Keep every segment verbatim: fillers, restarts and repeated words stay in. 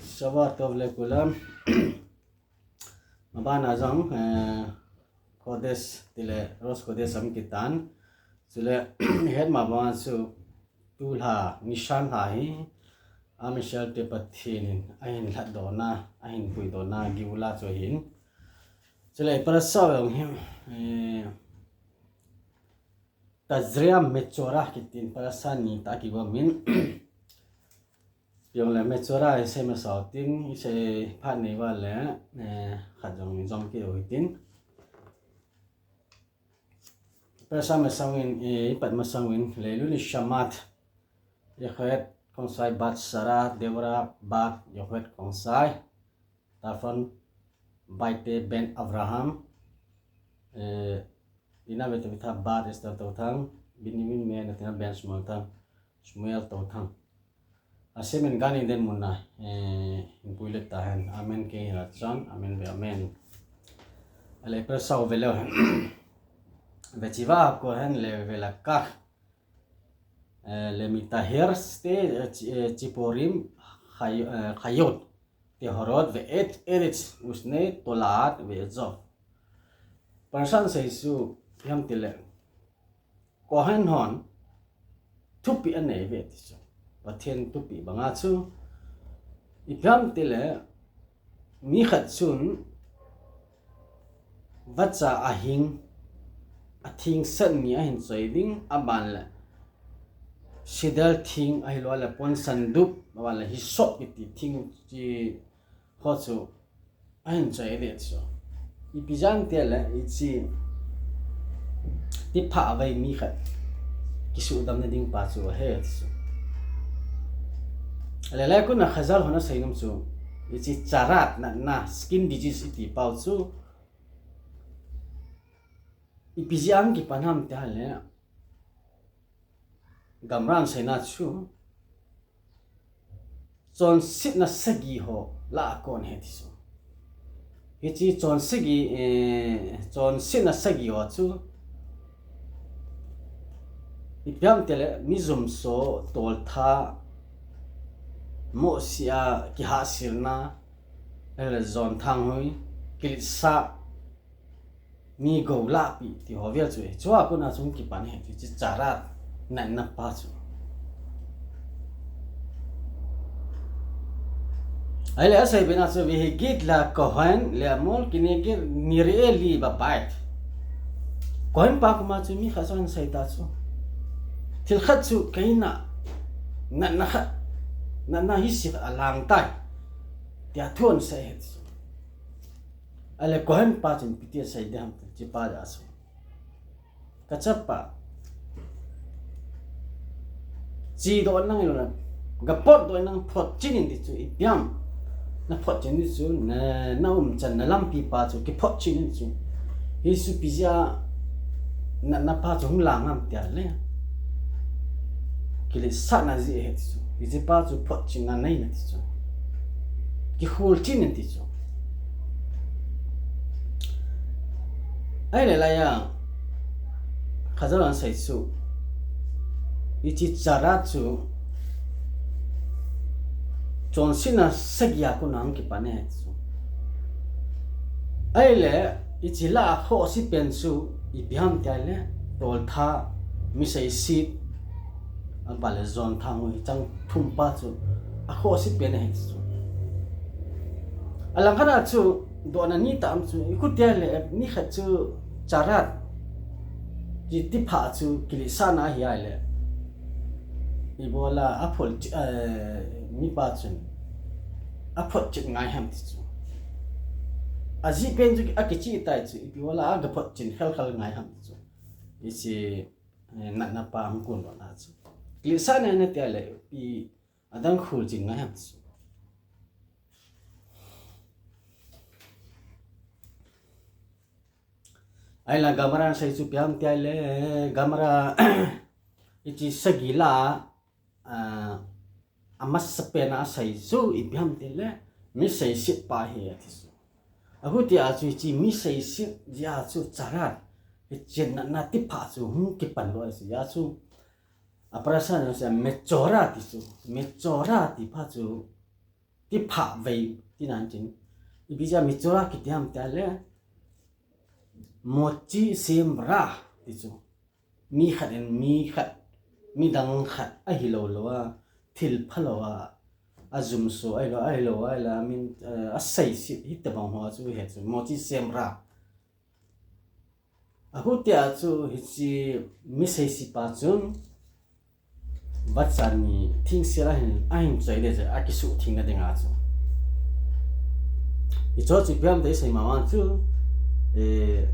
Shavua tov le kulam. Mabana jong, eh, Kodesh tile, Rosh Kodesh ham kitan. Chule, het ma banga chu tulha, Nissan lha hi, Am Israel te Pathen in, ahin lhatdohna, ahin puidohna, Geula chu ahin. Chule, parasha jong hi, eh, Tazria Metzora kitin parasha ni tah kigomin. Jongle Metzora hi sei masau tin, isei phat nei uva le, eh, khat jong jom kit u hitin. Parasha masangin, eh, ipat masangin, Leilui Neshamat Yocheved Konsai bat Sarah Deborah bat Yocheved Konsai. Tafon Baite ben Avraham, eh, Dina ve Tabitha bat Esther Touthang, Benjamin me Nathaniel ben Shmuel Thang, Shmuel Touthang. Hashem in Gan Eden mun a, eh, hinpui let tahen. Amen, Kehi Rachon, amen ve amen. Ale parasha u ve leu hen. Vechiva Kohen le velakach, eh, le mitaher te, eh, chi-, eh, chiporim, chayo-, eh, chayot, tehorot, ve'et eretz, usnei, tolaat, ve'ezov. Parasha in sei chu, ipi ham tile, Kohen hon, thupeh anei uve ti chu. Pathen thupeh banga chu, ipi ham tile, mi khat chun, vacha ahing, atheng sat ni ahin choi ding, aban le, sidar theng ahilou le, pon sandup, aban le, hyssop kiti theng chi ho chu, ahin choi le chu. Ipi jeh ham tile, hiche, tipha avei mi khat, kisuhdamna ding pa chu ahi chu. Ale lai kona Chazal hon asei nom chu, hiche charat natna, skin disease iti pau chu, ipi jeh a kipan ham tile, Gemara in aseina chu, chonsetna sagi ho lah a kon ahi ti chu. Hiche chonsagi, eh, chonsetna sagi ho chu, ipi ham tile, mi jumso, toltha, mohseh a kihahselna, ahile jon thanghui, kiletsah, mi gou lahpeh ti ho vel chu, chua kona chu kipan ahi ti chu, charat natna pa chu. Ahile asei bena chu, Vehagid la Kohen le'amol keneged nir'e li babait. Kohen pa koma chu mi khat chun asei ta chu, thil khat chu ka in a natna khat, natna hise khat alang tai, tia thu asei ahi chu. Ale Kohen pa chun ipi ti asei ding ham, hiche pa jeh a chu, Ka chapa, chedoh in nang ilou na, ga potdoh in nang photchen in ti chu, ipi ham. Na photchen in ti chu, na, na umchan, na lampi pa chu kiphotchen in ti chu. Hiche chu ipi jeh a natna pa chu hung lang ham tile, kiletsahna jeh ahi ti chu. Hiche pa chu photchenna nei in ti chu, kikhol chen in ti chu. Ahile laiya, Chazal in asei chu, hiche charat chu, chonsetna sagi a kona hung kipan ahi ti chu. Ahile, hiche lah a khohse pen chu, ipi ham tile, toltha, mi seiset, aban le jon thanghui chang thum pa chu, akhohse pen ahi ti chu. Alang khat a chu, dohna ni tah um chu, ikhu tile, mi khat chu charat, kiti pha chu, kiletsahna ahi ahile, ibola aphol, eh, mi pa chun, aphotchen ngai ham ti chu. Ajeh pen chu akicheh tai chu, ibola aga photchen khelkhel ngai ham ti chu. Hiche, eh, natna pa hung kondohna chu, kiletsahna ahi tile, ipi adang khol chen ngai ham ti chu. Ahile Gemara in asei chu ipi ham tile, Gemara, hiche sagi lah a, amasapen a asei chu ipi ham tile, mi seiset pa ahi ati chu. Achuti a chu hiche mi seiset jeh a chu charat, hiche natna tipha chu hung kipan lou ahi chu, hijeh a chu, a parasha in asei, Metzora ti chu, Metzora ti pha chu, kipha vei, tina chin. Ipi jeh a Mitzorah kiti ham tia le, motzi sem ra, ti chu. Mi khat in mi khat, midang khat, ahi lou lou a, thil phalou a, ajumso, ahi lou, ahi lou, ahi la, min, eh, asei sit, hitabang ho chu, he chu, motzi sem ra. Ahutia chu hiche mi seisipa chun vacha ni thingsel ahin, ahin choi le chu akisuh thing na dinga chu. Hicho chu ipi ham tia isei ma vang chu, eh,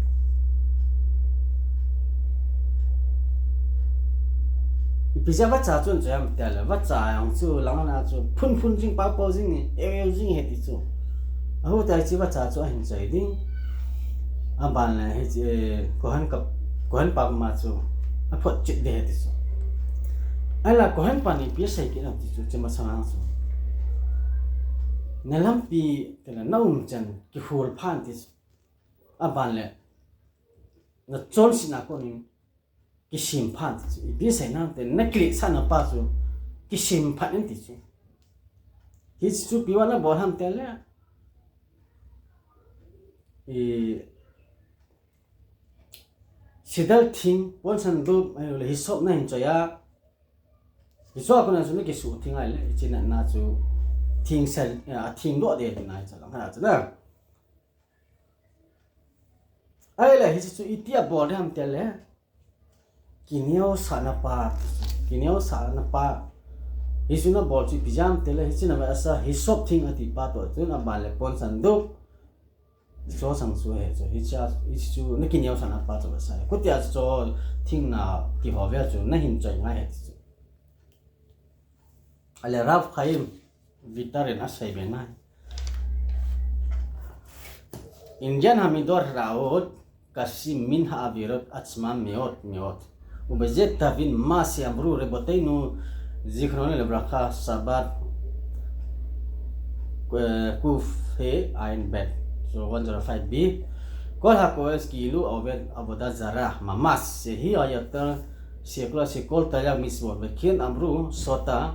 ipi jeh a vacha chun choi ham tia le, vacha jong chu lang a chu phun phun jing, pao pao jing, eu eu jing ahi ti chu. Ahutia hiche vacha chu ahin choi ding. Aban le hiche, eh, Kohen ka, Kohen pa koma chu aphotchet ding ahi ti chu. Ahinla Kohen pan ipi asei kit ham ti chu, hiche masang a chu. Na lampi, tile na umchan kihol phan ti chu. Aban le na chonsetna kon in kisem phan ti chu. Ipi seina ham tia le, na kiletsahna pa chu kisem phat in ti chu. Hichu ipi uva na bol ham tia le, i, sidar thing, ponsan dup, ahilouleh hisop na hin choi a, hichu a kon a chu na kisuh thing a le, hiche natna chu thingsel, a, thing doh ding tina hichu lang khat a chu na. Ahile hiche chu iti a bol ding ham tia le, kineosahna pa, kineosahna pa. Hichu na bol chu ipi jeh ham tia le, hiche na ve asa hisop thing ati pa toh chun aban le ponsan dup. Hichu sang chu he chu, hiche a, hichu na kineosahna pa chu asa. Khutia chu thing na ti ho ve chu na hin choi ngai ahi ti chu. Ahile Rav Chaim Vitar in asei be na. Indian hamidot hara'ot קשים מן העבירות עצמן מאוד מאוד. ובזה תבין מה שאמרו רבותינו זיכרונם לברכה, סבת, אה, קה עין ב', so one zero five B, כל הכועס כאילו עובד עבודה זרה ממש, שהיא היותר שיקול, שיקול תרי"ג מצוות, וכן אמרו סוטה,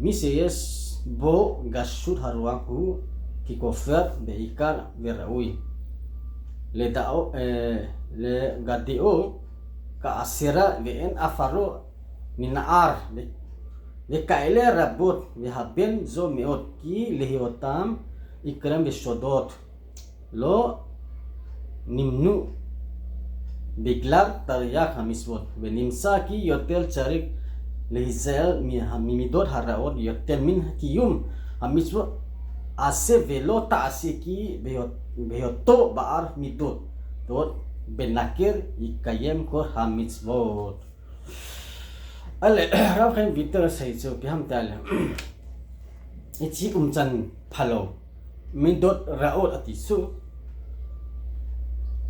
מי שיש בו גסות הרוח הוא ככופר בעיקר וראוי לדעו, אה, לגדעו כעשרה ואין עפרו מנער, וכאלה רבות, והבן זו מאוד, כי להיותם עיקרים ושודות, לא נמנו בגלל תרי"ג המצוות, ונמצא כי יותר צריך להיזהר ממידות הרעות יותר מן קיום המצוות עשה ולא תעשה, כי בהיותו בעל מידות טובות ונקי יקיים כל המצוות. Ahile, Rav Chaim Vitar asei chu ipi ham tia le, hiche umchan phalou, midot ra'ot ati chu,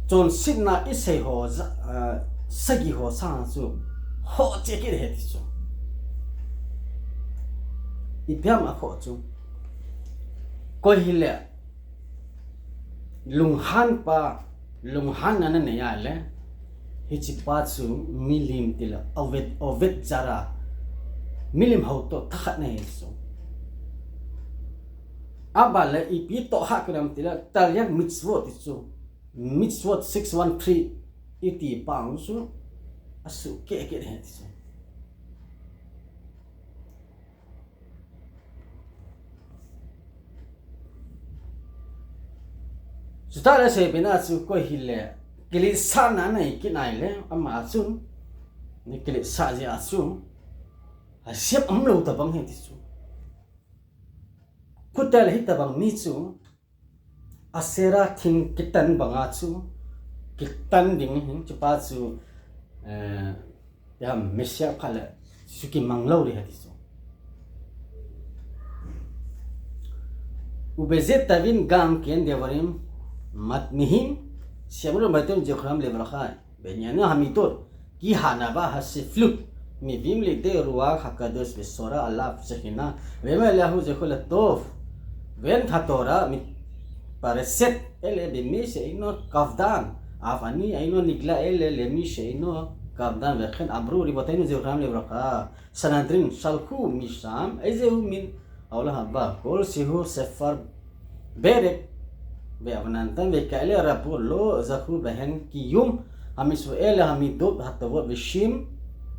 chonsetna isei ho, ah, sagi ho sanga chu khoh cheh kit ahi ti chu. Ipi ham akhoh chu, koi hile lunghan pa, lunghanna nanei a le, hiche pa chu milim tile עובד, עובד זר, milim hou toh thakhat na ahi chu. Aban le ipi toh hah kit ham tile תרי"ג מצוות ti chu, מצוות six one three iti pa chu asuh keh keh ahi ti chu. Chutah le seipehna chu koi hile kiletsahna anei kit nai le ama chun, na kiletsah jeh a chu, asep umlou tabang ahi ti chu. Khutia le hitabang mi chu Asherah thing kitan banga chu kitan ding ahin, chupa chu, eh, ya Messiah phat le chu kimang lou ding ahi ti chu. ובזה תבין גם כן דברים מדהימים שאמרו רבותינו זכרונם לברכה בעניני המידות, כי הענווה, השפלות, מביאים לידי רוח הקודש ושורה עליו שכינה, ויאמר אליהו זכרו לטוב. ואין התורה מתפרשת אלא במי שאינו קפדן, אף אני אינו נגלה אלא למי שאינו קפדן, וכן אמרו רבותינו זכרונם לברכה, סנהדרין, שלחו משם איזהו מין Aula haba, kol sihu sefar berek, be avanan tan ve kaile rabu lo zahu behen kiyum, hamisu ele hamidot hatavot vishim,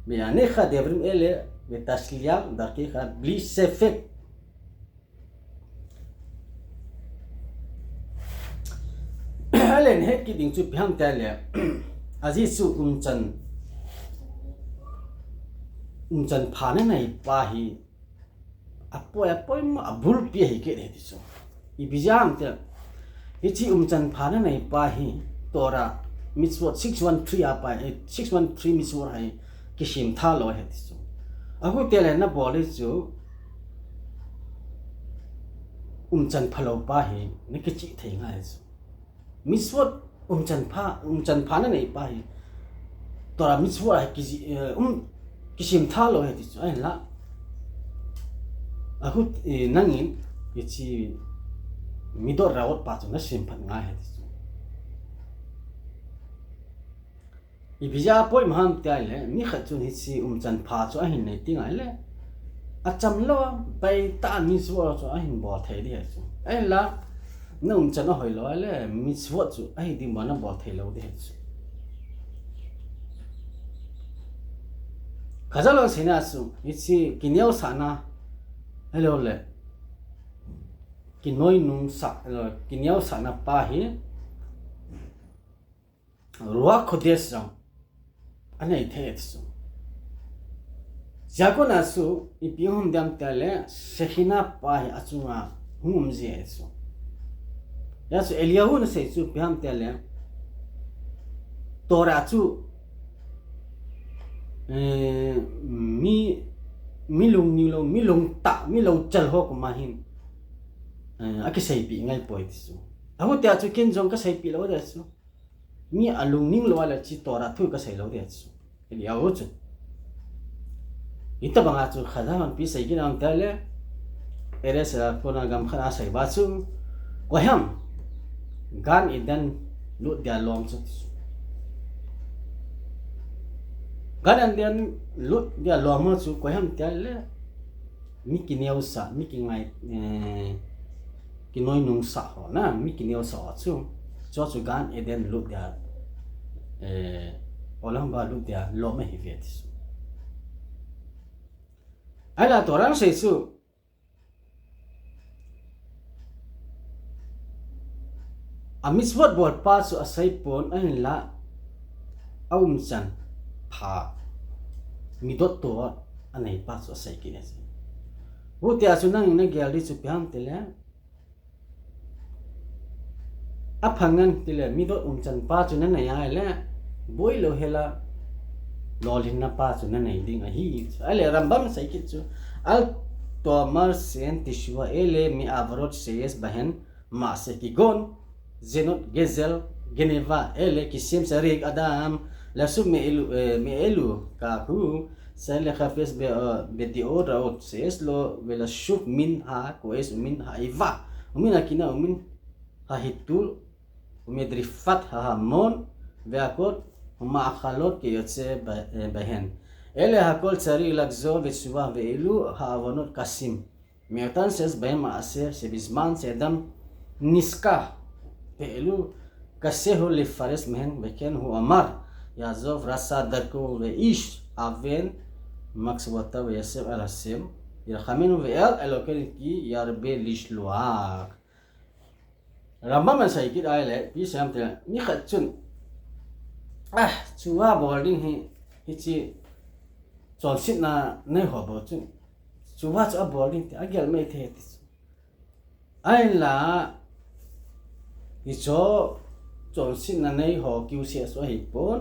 be anecha devrim ele, be tasliam, darkecha bli sefek. Alen het kiding chu piham te le, aji chu umchan, umchan phana nei pa hi, apoi, apoi ma abul pi hi ke de ti chu. Ipi jam te, hichi umchan phana nei pa hi, Torah, mitzvot six one three a pa, eh, six one three mitzvot hi, kisim tha lo he ti chu. Ahu te le na bol hi chu, umchan phalo pa hi, na kichi thei ngai chu. Mitzvot umchan pha, umchan phana nei pa hi. Torah mitzvot a kiji, eh, um, kisim tha lo he ti chu. Ahin la. Ahu, eh, nangin, hichi midot raot pa chu na sim phat ngai he ti chu. Ipi ja poi maham te le, mi khat chun hichi umchan pha chu ahin nei ti ngai le. Acham lo, bai ta mitzvot chu ahin bol thei di he chu. Ahin la, na umchan ahoi lo le, mitzvot chu ahi ding bana bol thei lo di he chu. Khazal seina chu, hichi kineosahna, hello le, kinoinungsah, hello, kineosahna pa hi, Ruach Kodesh jong anei thei ti chu. Jakona chu ipi hung um diam ti le Shekhinah pa hi achunga hung um ji e chu. Hia chu Eliyahu na sei chu ipi ham ti le Torah chu, eh, mi, mi lungning lou, mi lungtah, mi louchal ho koma hin, eh, akiseipeh ngai poi ti chu. Ahu tia chu ken jong kaseipeh lou de chu. Mi alungning lou a le chi Torah thu kasei lou de chu. Eliyahu chu. Hitabanga chu Khazal hon ipi sei kit ham ti le, Eretz Israel kona gam khat a sei ba chu, koiham, Gan Eden lut dia lom chu. Gan Eden lut dia lom ho chu koiham ti le, mi kineosah, mi kingai, eh, kinoinungsah ho na, mi kineosah ho chu. Chu chu Gan Eden lut dia, eh, olam ba lut dia lom ahi ve ti chu. Ahinla Torah sei chu, a mitzvot bol pa chu asei pon ahinla, a umchan pha, midot to anei pa chu asei kit e chu. Hutia chu nangin nagel di chu ipi ham ti le, apha ngen ti le, midot umchan pa chu nanei a le, boi lou hela, lolhinna pa chu nanei ding ahi. Ahile Rambam sei kit chu, Al tomer she'en teshuva, ele me'avarot sheyesh bahen ma'aseh, kegon zinot, gezel, geneva, ele kishem tzarich adam lashuv me'elu, eh, me'elu, kahu tzarich lechafetz be, eh, bede'ot ra'ot sheyesh lo velashuv min hako'es umin ha'eva umin hakina umin hahitul umedrifat hahamon ve'akot uma'achalot keyotze ba, eh, bahen. Ele hakol tzarich lachzor betsuva ve'elu ha'avanot kasim me'otan sheyesh bahen ma'aseh shebizman she'adam nizkah ve'elu kase hu lefares mehen, veken hu amar, ya'azov rasha darko ve'ish aven machshavotav veyashev el Hashem yirachamenu ve'el Elokeinu ki yarbe lishloach. Rambam in asei kit ahile, ipi asei ham ti le, mi khat chun, ah, tshuva bol ding hi, hichi, chonsetna nei ho bou chun, tshuva chu abol ding ti, agel mai thei ti chu. Ahinla, hicho, chonsetna nei ho kiuseh chu ahipon.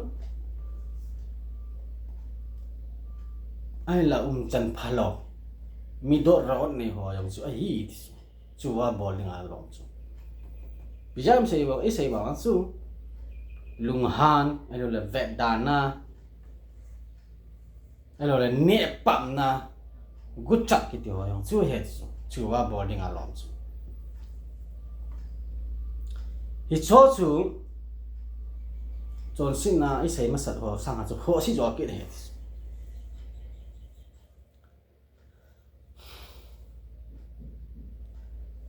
Ahinla umchan phalou, midot ra'ot nei ho jong chu ahi ti chu. Tshuva bol dinga lom chu. Ipi jeh ham sei vang, isei vang chu lunghan, ahilouleh vetdana, ahilouleh nehpamna, guchat kiti ho jong chu ahi chu. Tshuva bol dinga lom chu. Hicho chu chonsetna isei masat ho sanga chu khohse jo kit ahi chu.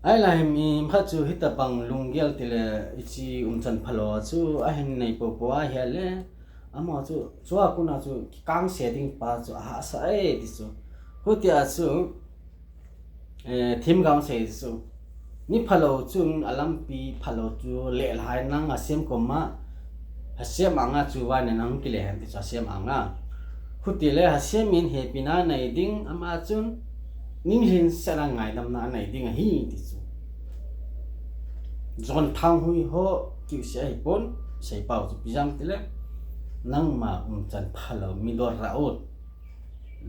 Ahileh hin mi khat chu hitabang lunggel tile hiche umchan phalou chu ahin nei popo ahileh, amaho chu, chua kona chu kikangse ding pa chu ahahsa e ti chu. Hitia chu, eh, themgao sei chu. Mi phalou chun alampi phalou chu lelhai nang asem koma, Hashem anga chu vang nang kile hen ti chu Hashem anga. Hitile Hashem in hepina nei ding ama chun, ninglhin sela ngaidamna nei ding ahi ti chu. John Thanghui ho kiu se ahipon, seipau chu ipi jeh ham tile, nangma umchan phalou mi dol ra ut.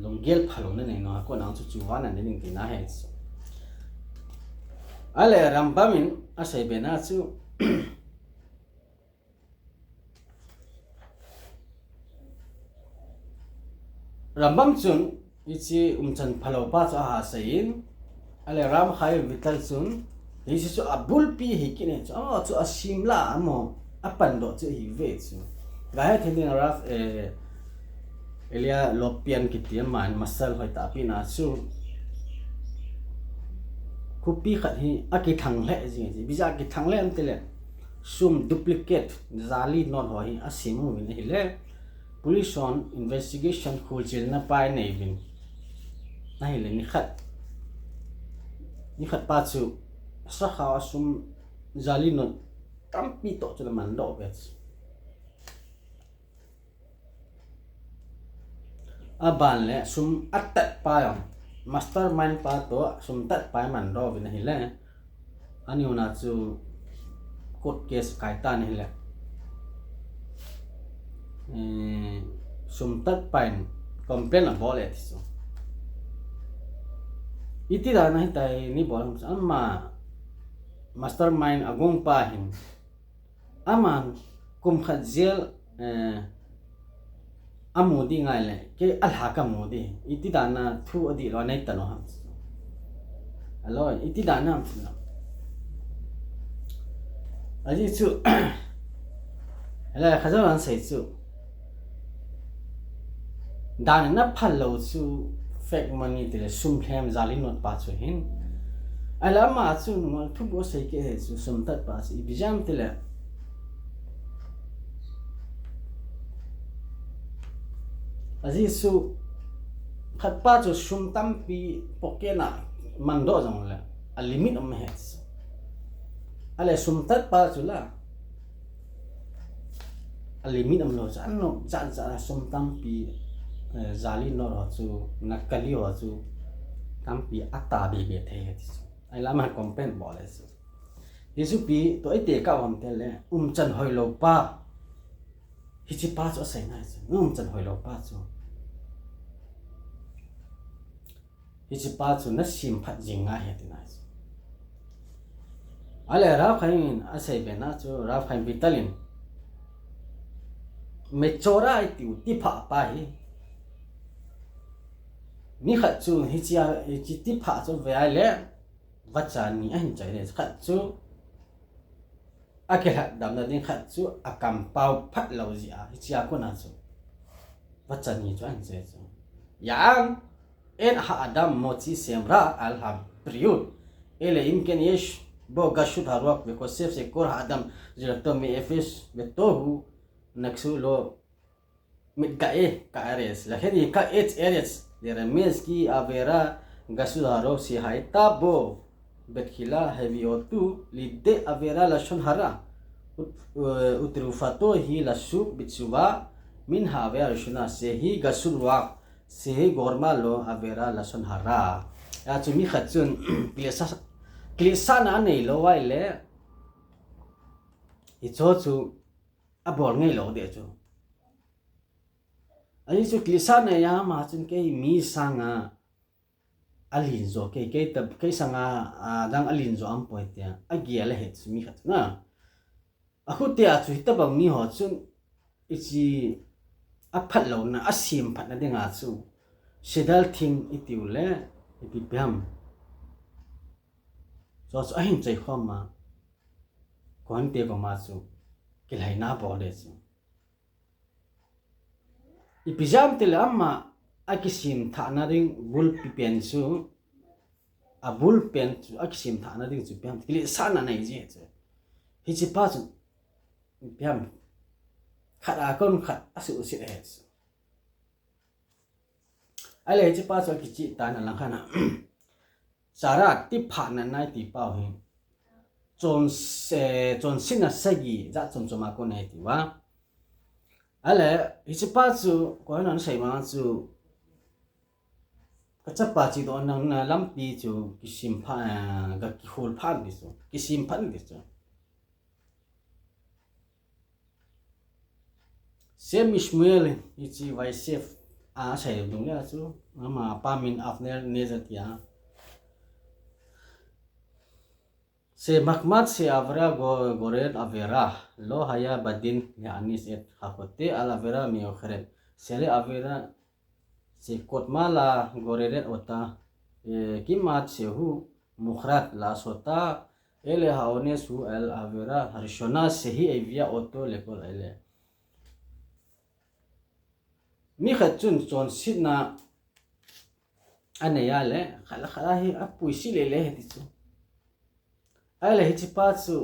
Lunggel phalou nanei nau a kona chu chu vang nanei ding tina ahi chu. Ahileh Rambam in asei bena chu, Rambam chun hiche umchan phalou pa chu ahahsa in, ahileh Rav Chaim Vital chun, hiche chu abulpi hi kine chu, amaho chu asim la, amaho apandoh chu ahiuve chu. Gahet hin ding Rav, eh, Elia Lopian kiti aman masal hoitah pena chu, khopi khat hi akithang lheh jing e, ipi jeh a akithang lheh ham tile, sum duplicate, jali note ho hi asem uvin ahileh, police hon investigation khuljilna pa anei uvin ahileh, nikhat, nikhat pa chu sakhao a sum jali note tampi toh chu amandoh uve. Aban le sum atat pa jong, mastermind pa toh sum tat pa amandoh uvin ahile, ani hon a chu court case kai tan ahile, eh, sum tat pa in complaint abol e ti chu. Iti dan a hitia hi nei bol ham, ama mastermind agong pa hin, aman kum khat jail, eh, amu ding ahile, kei alha kamu ding. Iti dan a thu adih lou a nei tan u ham. Alo, iti dan a ham chu. Ajeh chu, ahile, khajo nan sei chu. Dan in aphal lou chu fake money tile sum lhem jali note pa chu hin. Ahile ama chu nungol thu bou sei kei ahi chu sum tat pa chu ipi jeh ham tile. Ajeh chu khat pa chu sum tampi pocket a mandoh jongle a limit um ahi chu. Ahile sum tat pa chu la. A limit um lou chu, anop jat jat a sum tampi, eh, jali note ho chu, nakali ho chu, tampi ata bebe thei ahi ti chu. Ahile ama complaint bol e chu. Hichu ipi, tua ite ka um tele, umchan hoilou pa. Hiche pa chu asei nai chu, umchan hoilou pa chu. Hiche pa chu nasem phat jing ngai ahi tina chu. Ahile Rav Chaim in asei bena chu, Rav Chaim Vital in. Mechora iti u tipha pa hi. Mi khat chu hiche a, hiche tipha chu ve ahile, vacha ni ahin choi le, khat chu akilhat damna ding, khat chu akampao phat lou jeh a, hiche a kona chu vacha ni chu ahin choi chu. Ya'am, אין האדם מוציא שם רע על הבריות, אלא אם כן יש בו גסות הרוח וחושב שכל האדם זולתו מאפס ותוהו נקסו לו מתגאה כארץ. לכן יקח עץ ארץ לרמז כי עבירה גסות הרוח שהייתה בו בתחילה הביא אותו לידי עבירה לשון הרע, ות-, ותרופתו היא לשוב בתשובה מן העבירה הראשונה, שהיא גסות רוח, שהיא גורמה לו עבירה לשון הרע. Achu mi khat chun kilesa, kilesahna anei lou ahile, hicho chu abol ngei lou ding chu. Ajeh chu kilesahna a ama chun kei mi sanga alen jo, kei, kei ta, kei sanga, a, dang alen jo aum poi tia agel ahi chu mi khat na. Achuti a chu hitabang mi ho chun, hiche aphat louna, asem phatna dinga chu, sedar thing iti u le, ipi ipi ham. Chu chu ahin choi khom a, Kohen te koma chu, kilhaina bol e chu. Ipi jeh ham tile ama akisem thahna ding bulpi pen chu, abul pen chu akisim thana ding chu ipi ham, kiletsahna nei ji chu. Hiche pa chu ipi ham, khat a kon khat asuhset ahi chu. Ahile hiche pa chu akichih tan, alangkhat a Sarah ti phat na nai ti pau hi. Chonse, chonsetna sagi jat chom chom a kon ahi tiu a. Ahile hiche pa chu koi hon ana sei ma chu, kachapa chedoh nang na lampi chu kisim phat, eh, ga kikhol phat ti chu, kisim phat ti chu. Sem Ishmael, hiche Vaisef a asei dung le chu, ama pa min Avner Neja tia. Semachmat she'avra go-, gorer avera, lo haya badin le'anis et hachote al avera miucheret. Shele'avera shekodma la goreret ota, eh, kimat shehu muchret la'asota, ele ha'ones hu al avera harishona shehi avia oto lekol ele. Mi khat chun chonsetna anei a le, khat le khat a hi apuisih lele ahi ti chu. Ahile hiche pa chu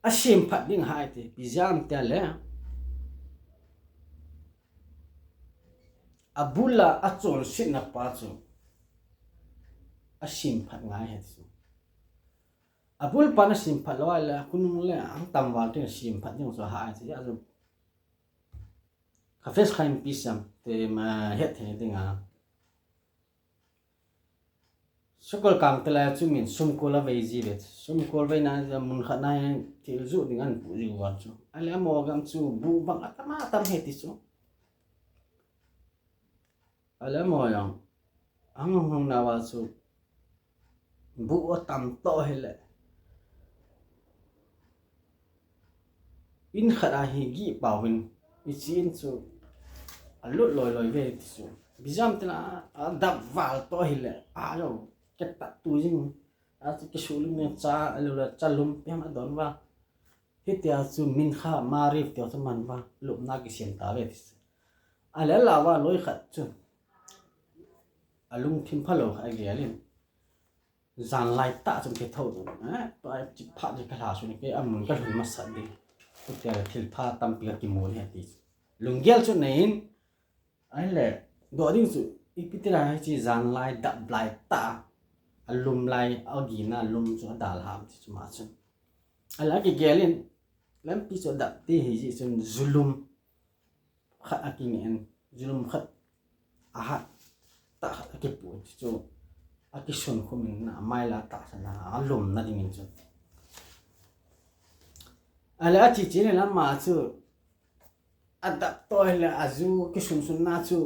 asim phat ding ahi ti, ipi jeh ham tia le, abul a achonsetna pa chu asim phat ngai ahi ti chu. Abul pan asim phat lou ahile, khonung le atam val tin asim phat ding chu ahi ti chu. Chafetz Chaim pi sem te ma het thei ding a. Sakol kang te lai chu min sumkol avei ji ve. Sumkol veina mun khat na hin thil joh ding ahin pu ji uva chu. Ahile amaho gam chu buh bang atam atam ahi ti chu. Ahile amaho jong ahung hung hung nauva chu buh atam toh ahile, in khat a hi gih pau vin, hiche in chu alut loi loi ve ti chu. Ipi jeh ham tia adap val toh ahile, ajou, kitat tu jing. Achu kisuh lim in cha, alou le cha lum ipi ham adon uva. Hitia chu mincha, mariv tia chu aman uva, lupna kisem tave ti chu. Ahile alah uva loi khat chu alungthim phalou khat agel in, janlai tah chun kithou ding, eh, tua hi chi phat hi kalha sun, kei amun kalhun masat ding. Hitia le thilpha tampi kakimu ahi ti chu. Lunggel chu nei in, ahile, doh ding chu, ipi ti lai hiche janlai dap lai tah, alum lai, agina lum chu adalhah ti chu ama chun. Ahile akigel in, lampi chu adap ti ahi jeh chun, julum khat akingen, julum khat ahat tah khat akipu chu, akisun khum in, amai la tahsan a, alumna ding in chu. Ahile ache chen in ama chu, adap toh ahile aju kisun sunna chu,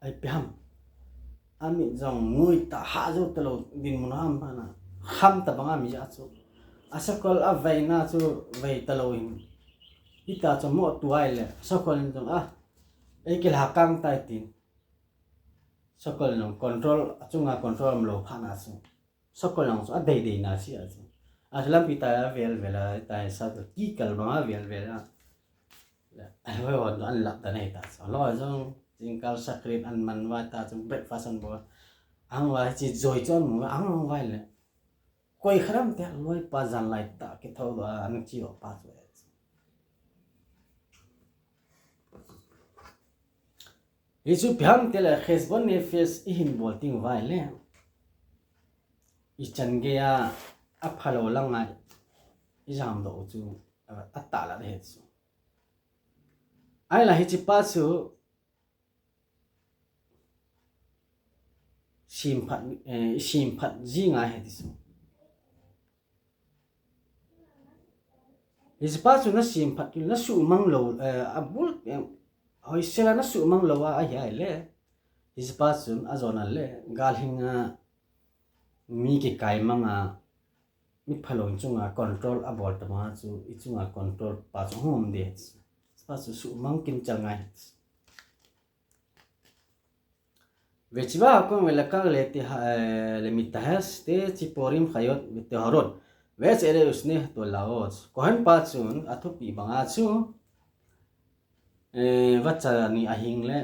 ipi ham, amit jong ngui tah, hah jou talou dinmun ham pana, kham tabang a mi ja chu. Asakol aveina chu vei talou in, hitia chu amoh tua ahile, asakol in jong a, eikilha kang tai tin. Sakol in jong control, achunga control umlou phat na chu, sakol in jong chu adei dei na si a chu. Alampi tah a avel vel a, tah a sa chu kikal bang a avel vel a. Ahoi hon chu ahin lap dan ahi ta chu. Aloi jong jingkah shakrit ahin man uva ta chu, breakfast ahin bol. Ahung uva hiche joi chu amu uva, ahung uva le, koi khat ham tia loipa janlai tah kithou doh a ana chedoh pa chu. Hichu ipi ham tile, cheshbon nefesh ihin bol teng uva ahile, ichan geiya aphalou langa ijamdoh u chu atahlat ahi chu. Ahinla hiche pa chu semphat, eh, semphat ji ngai ahi ti chu. Hiche pa chu nasemphat kit, nasuhmang lou, eh, abul, eh, hoisela nasuhmang lou a ahi ahile, hiche pa chun ajona le, galhinga mi kikai manga, mi phalou chunga control abol tama chu, ichunga control pa chu hung um ding. Hiche pa chu suhmang kimchel ngai. Vechiva hakom velakach lete ha, eh, lemitahes te tziporim chayot veteharot, ve'et she'ere usne tola'ot. Kohen pa chun athupeh banga chu, eh, vacha ni ahing le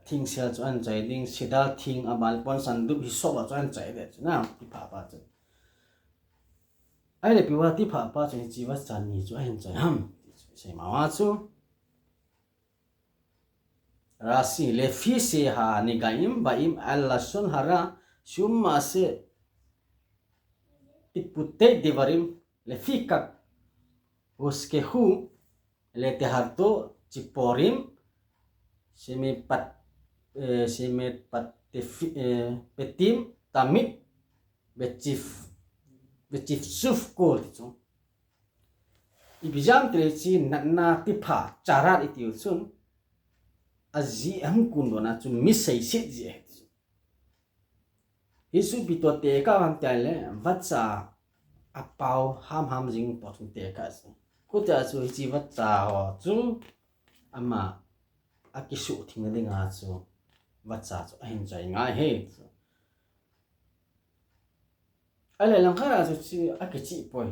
thingsel chu ahin choi ding, sidar thing, aban le pon sandup, hisop a chu ahin choi ding chu na, tipha pa chu. Ahile ipi a tipha pa chu hiche vacha ni chu ahin choi ham? Seima a chu. Rashi, לפי זה הנגעים באים על לשון הרע, שהוא מעשה פטפוטי דברים, לפיכך הוזכרו לטהרתו ציפורים שמפט-, אה, שמפטפ-, אה, פטים תמיד בצפ-, בצפצוף קול, ti chu. Ipi jeh ham itile hiche natna tipha, charat itiu chun, ajeh ham kundona chu mi seiset jeh ahi chu. Hichu ipi toh tekah u ham itile, vacha apao hamham jing toh chun tekah chu. Hitia chu hiche vacha ho chu ama akisuhtheng na dinga chu vacha chu ahin choi ngai ahi chu. Ahile langkhat a chu hiche akichih poi.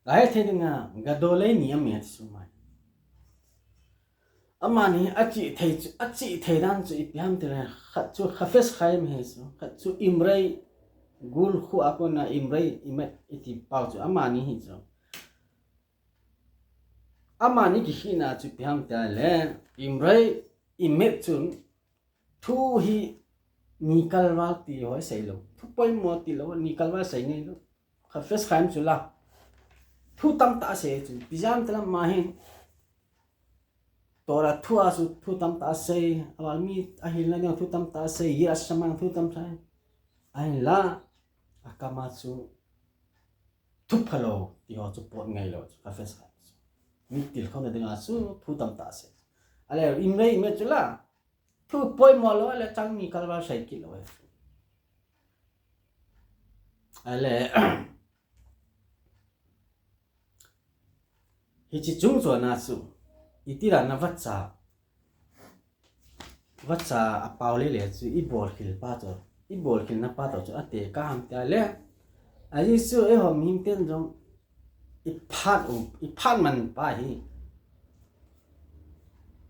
Ga het thei dinga, גדולי נעמי ati chu mai. Amani achih thei chu, achih thei dan chu ipi ham itile, khat chu Chafetz Chaim ahi chu, khat chu אמרי גלחו, a kona אמרי אמת iti pao chu amani ahi chu. Amani kikhehna chu ipi ham itile, אמרי אמת chun thu hi nikal val ti ho seilou. Thu poimo tilou, nikal val sei ngailou. Chafetz Chaim chu la. Thu tamtah asei chu. Ipi jeh ham itile ama hin Torah thu a chu thu tamtah asei. Aval mi ahilna dinga thu tamtah asei. Yirat Shamayim thu tamtah asei. Ahinla, akam a chu thu phalou ti ho chu pot ngailou chu. Chafetz Chaim chu. Mi tilkhouna dinga chu thu tamtah asei. Ahile אמרי אמת chu la. Thu poimo lou le chang nikal val sei kit lou. Ahile, hiche chungchona chu, itile na vacha, vacha apao lele chu ibolkhel pa toh, ibolkhelna pa toh chu atekah ham itile, ajeh chu eiho mihem ten jong iphat u, iphat man pa hi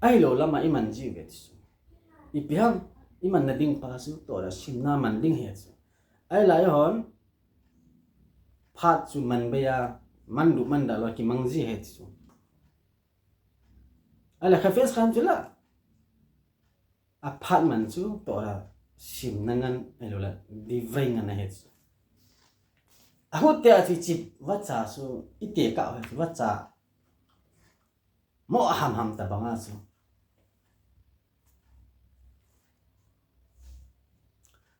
ahilou lama iman ji uve ti chu. Ipi ham, imanna ding pa chu Torah simna man ding ahi chu. Ahile eihon phat chu man bei a, man du man da lou kimang ji ahi ti chu. Ahile Chafetz Chaim chu la, aphat man chu Torah simna ngen ahilou le divrei ngen ahi chu. Ahile hitia chu hiche vacha chu itekah u ahi chu, vacha mo hamham tobang a chu.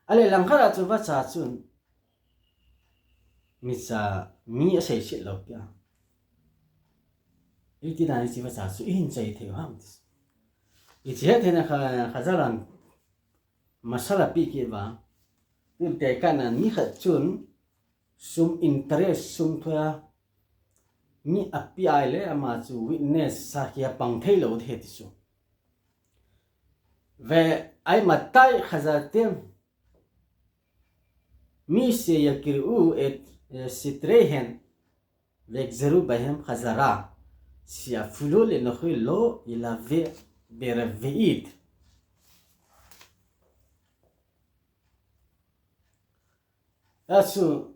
Ahile langkhat a chu vacha chun micha, mi aseiset lou pia. Iti dan hiche vacha chu ihin choi thei u ham ti. Hiche het theina kha, Chazal in masala apeh kit uva. Tin tekah na nikhat chun sum interest, sum thua mi api ahile ama chu witness sakhi a pang thei lou ahi ti chu. ואימתי חזרתם מי שיכרעו את סטריהם ויגזרו בהם חזרה, שאפילו לנוכרי לא ילוו ברביעית. Achu,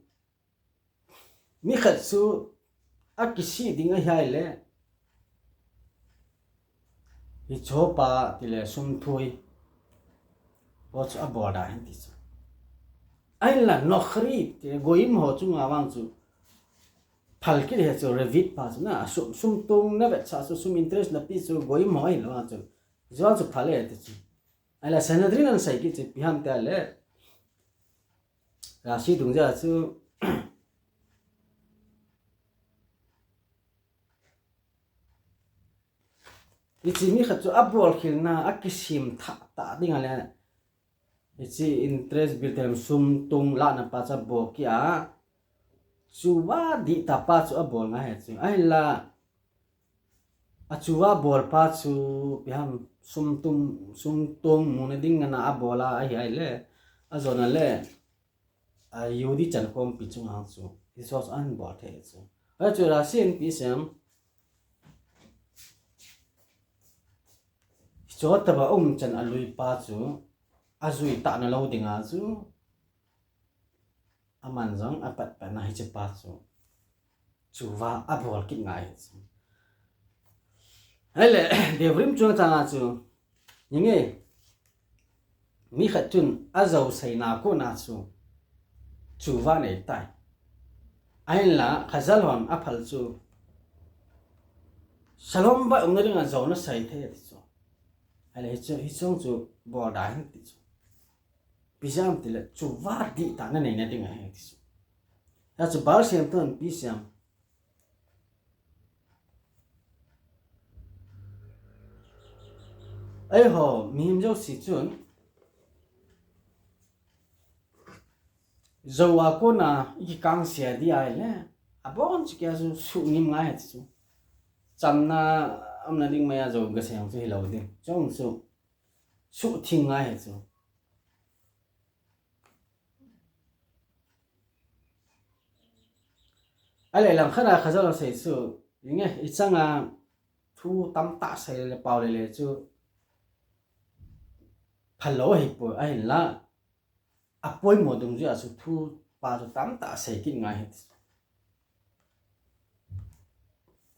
nikhat chu akisih ding ahi ahile, hicheho pa tile sum thua ho chu abol da hen ti chu. Ahinla nokhri tile goyim ho chunga vang chu phal kit ahi chu, revi'it pa chu na, sum, sum tong na vetsah chu, sum interest na pe chu goyim ho ahilou vang chu, hiche vang chu phal e ti chu. Ahile Sanhedrin in asei kit chu ipi ham itile, Rashi dungjui a chu, hiche nikhat chu abolkhelna akisem tha ta ding ahile, hiche interest bill te sum tong lahna pa chu abol kit a, chuva dih tah pa chu abol ngai ahi chu. Ahinla, achuva bol pa chu ipi ham, sum tong, sum tong muna ding ngen a abol a ahi ahile, ajona le, a Yehudi chankhompi chunga chu hiche ho chu ahin bol thei chu. Achu Rashi in ipi asei em, Chutobang umchan alui pa chu, ajui tah nalou dinga chu, aman jong apatpatna hiche pa chu, chuva abol kit ngai chu. Ahile, Devarim chungchanga chu, hinge, mi khat chun ajou seina kona chu, chuva anei tai. Ahinla, Chazal hon aphal chu, Shalom bait umna dinga jouna sei thei ati chu. Ahile, hichu, hichu chu bol da hen ti chu. Ipi jeh ham tile, chuva dihtah nanei nading ahi ti chu. Hichu Baal Shem Tov in ipi sei ham. Eiho, mihem jouse chun, jou a kona ikikangse ding ahile, abonchauva chu suhngim ngai ti chu. Chamna umna ding maiya jou kasei chu hilou ding. Chujong chu suhthing ngai ti chu. Ahile langkhat a Chazal asei chu, hinge, ichanga thu tamtah sei le pao lele chu, phalou ahipoi, ahinla, apoimo dungjuia chu thu pa chu tamtah sei kit ngai ahi.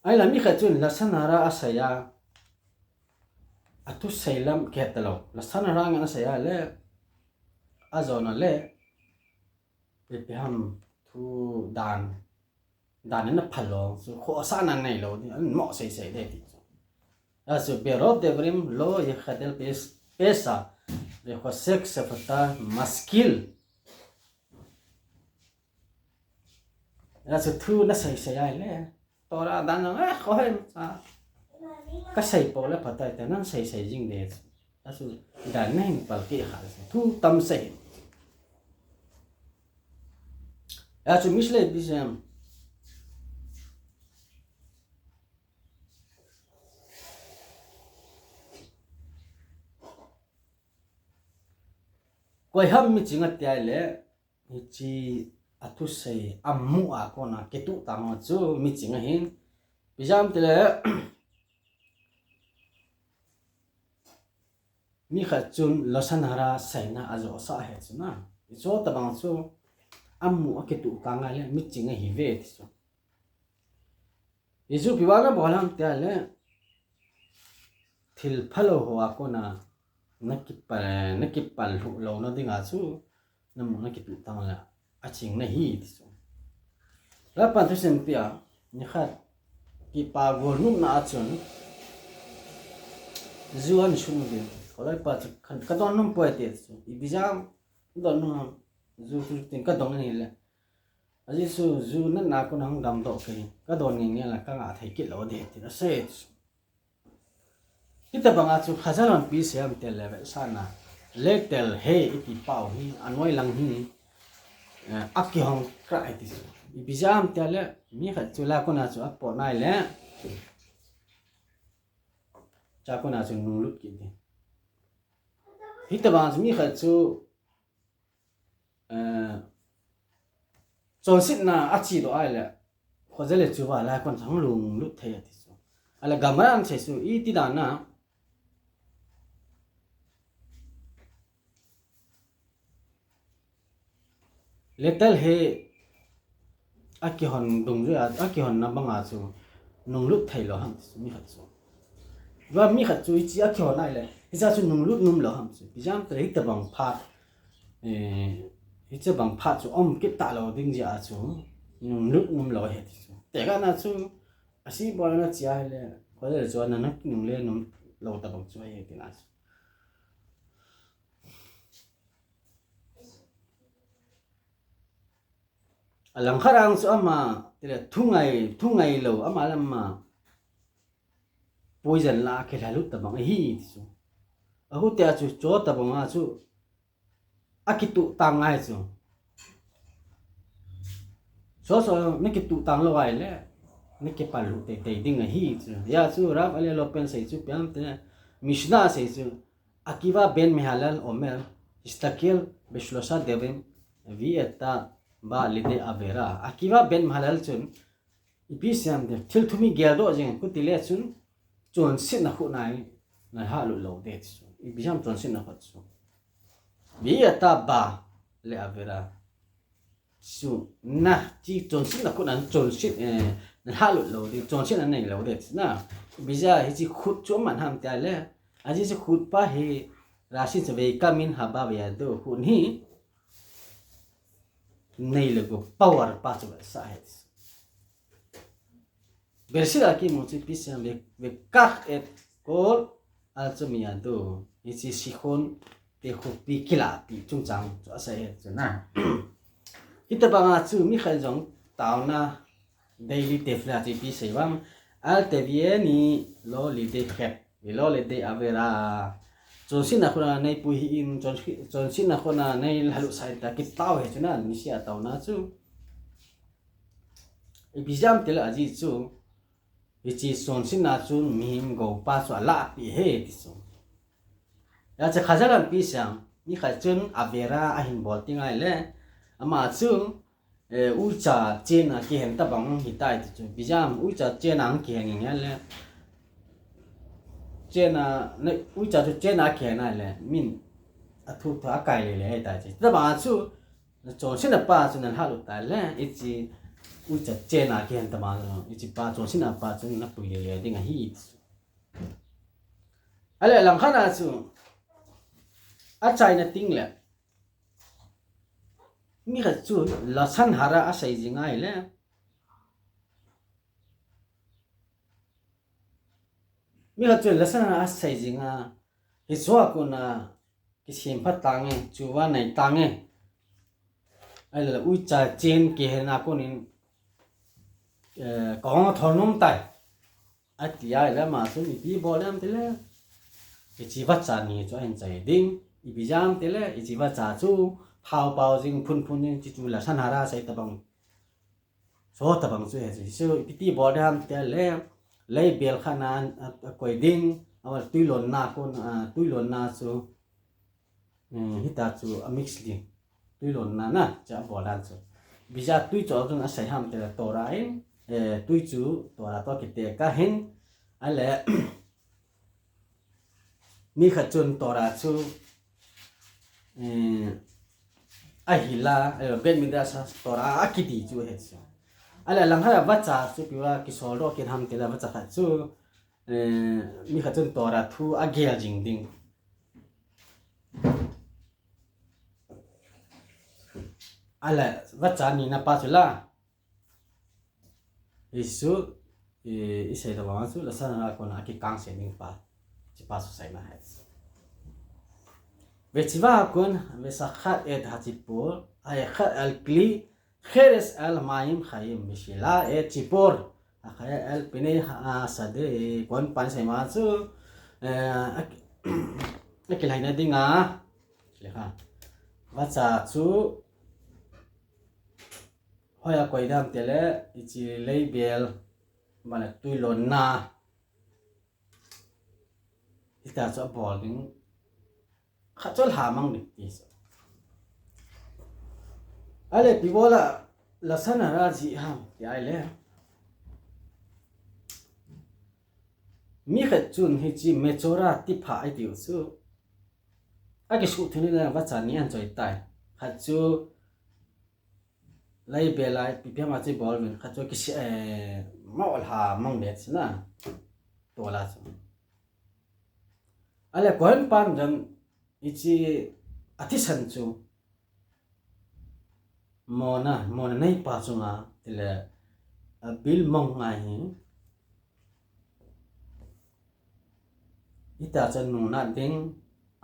Ahinla mi khat chun Lashon Hara asei a, athusei lam kihet talou. Lashon Hara ngen asei a le, ajona le, ipi ham thu dan, dan in aphal lou, chu khohsahna neilou ding, amoh seisei ding ti chu. Achu Berov Devarim lo yechadel pes-, pesha, vechosek sefata maskil. Achu thu naseisei ahile, Torah dan jong, eh, khohei cha. Kasei pou le phatai te, naseisei jing ding. Achu dan nahin palkeh kha, thu tam sei. Achu Mishle ipi sei ham. Koi ham miching ati ahile, hiche athusei, amu a kona kituhtang ho chu miching ahin. Ipi jeh ham tile, mi khat chun Lashon Hara seina ajosah ahi chu na. Hichu tobang chu amu a kituhtang ahile miching ahiuve ti chu. Hichu ipi vang abol ham tile, thil phalou ho a kona nakipal, nakipal lhuh louna dinga chu, namu a nakituhtang le, aching nahi ti chu. Lalpan thusim pia, nikhat, kipa golnopna a chun, ju ahin sun uvin, kholai pa chu, ka, kadon nom poi ti chu, ipi jeh ham, don nom, ju chu tin kadong ahile. Ajeh chu ju natna a kona hung damdoh kei, kadon ngeingei le kangah thei kit lou ding tin asei. Hitobanga chu Chazal hon ipi sei ham tile vetsahna, letel he iti pau hi, anoi lang hi, eh, akihong kra ahi ti chu. Ipi jeh ham tile, mi khat chu la kona chu apot nai le, cha kona chu nunglut kit ding. Hitobang chu mi khat chu, eh, chonsetna achedoh ahile, khohsah le chuva la kon chang lunglut thei ati chu. Ahile Gemara in asei chu, iti dan a, letel he akihon dungjuia, akihonna banga chu nunglut thei lou ham ti chu, mi khat chu. Va mi khat chu hiche akihon ahile, hiche chu nunglut nom lou ham chu. Ipi jeh ham tile hitobang phat, eh, hitobang phat chu um kit talou ding jeh a chu nunglut nom lou ahi ti chu. Tekah na chu, ase bolna che ahile, khohsah le chuva na kinungle nom lou tobang chu ahi tina chu. Alangkhat a chu ama, tile thungai, thungai lou, ama le ama poison la a kilhalut tobang ahi ti chu. Ahutia chu, chutobanga chu, akituhtang ngai chu. Soso, nakituhtang lou ahile, nakipal lhuh teitei ding ahi chu. Hia chu, Rav Alia Lopen asei chu, ipi ham tile, Mishnah asei chu, עקיבא בן מהללאל אומר, הסתכל בשלושה דברים ואתה בא לידי עבירה. עקיבא בן מהללאל chun, ipi sei ham tile, thil thum hi geldoh jing, khuti le chun, chonsetna khu nai, nalhahlut lou ding ti chu. Ipi jeh ham chonsetna khat chu. Be'er taba le avera. Chu na, hiche chonsetna khu na chonset, eh, nalhahlut lou ding, chonsetna neilou ding ti na. Ipi jeh a hiche khut chu aman ham tia le. Ajeh chu khut pa hi Rashi chu veikamin haba veyado, khut hi nei le gou power pa chu vetsah ahi. Bereshit a kimu chu ipi seiyem, ve, vekach et kol alcho miyado. Hiche sikhon te khopi kilahpi chungchang chu asei ahi chu na. Hitobang a chu mi khat jong taona daily tefillah chu ipi sei uvam, al tevieni lo lidei chet, velo lidei avera. Chonsetna khu na neipui hih in, chon, chonsetna khu na neilhahlut sah in tia kitao ahi chu na, niseh a taona chu. Ipi jeh ham ti le ajeh chu, hiche chonsetna chun mihem gou pa chu alahpeh ahi ti chu. Hijeh chun Chazal in ipi seiyem, mi khat chun avera ahin bol ding ahile, ama chu, eh, uicha chen a kihen tobang hitai ti chu. Ipi jeh ham uicha chen a kihen nge le. Chen a, na, uicha chu chen a kihen ahile, min athu thu akai lele ahitai ti. Tobang a chu, chonsetna pa chu nalhahlut tai le, hiche uicha chen a kihen tobang, hiche pa chonsetna pa chu napui lele ding ahi. Ahile langkhat a chu, achaina ding le, mi khat chu lashon hara asei jing ahile, mi khat chu lashon hara asei jing a, hiche a kon a kisempha tange, chuva nei tange. Ahile uicha chen kihen a kon in, eh, kahung thol nom tai, ati ahile ama chun ipi bol dem ti le, hiche vacha ni chu ahin choi ding. Ipi jeh ham ti le, hiche vacha chu phao pao jing, phun phun jing, hiche chu lashon hara sei tobang. Chu tobang chu ahi chu, ipi ti bol dem ham ti le, leibel khat na a, akoi ding, ama twilonna kon, a, twilonna chu, eh, hitia chu amix ding. Twilonna na, chu abol dan chu. Ipi jeh a twi chu a chun asei ham ti le Torah in, eh, twi chu Torah toh kitekah in, ahile, mi khat chun Torah chu, eh, ahil a, eh, Beit Midrash a Torah akidi chu ahi chu. Ahile langkhat a vacha chu ipi a kisol doh kit ham ti le vacha khat chu, eh, mi khat chun Torah thu agel jing ding. Ahile vacha nina pa chu la. Hichu, i, isei tobang chu, lashon hara a kon a kikangse ding pa. Hiche pa chu seina ahi. Vetsiva hakon, vesakhat et hatzipor, hayechet al kli, cheres al mayim chayim, veshila et tzipor, hachaya al pnei hashade, kon pan sei ma chu, eh, ak-, akilhaina ding a, lekha. Vacha chu, Hoiya koi dem ti le, hiche leibel, mane twilonna. Hitia chu abol ding. Khat chu lha mang ding ti chu. Ahile ipi bol a lashon hara jih ham ti ahile, mi khat chun hiche Metzora tipha iti u chu, akisuhtheng ni le vacha ni ahin choi tai. Khat chu Lai belai, ipi ham a chu bol uvin, khat chu kisi, eh, mo lha mang le chu na. Tua la chu. Ahile Kohen pan jong hiche athisan chu. Mona, mona neipa chunga, tile, abil mong ngai hi. Hitia chu nunat ding,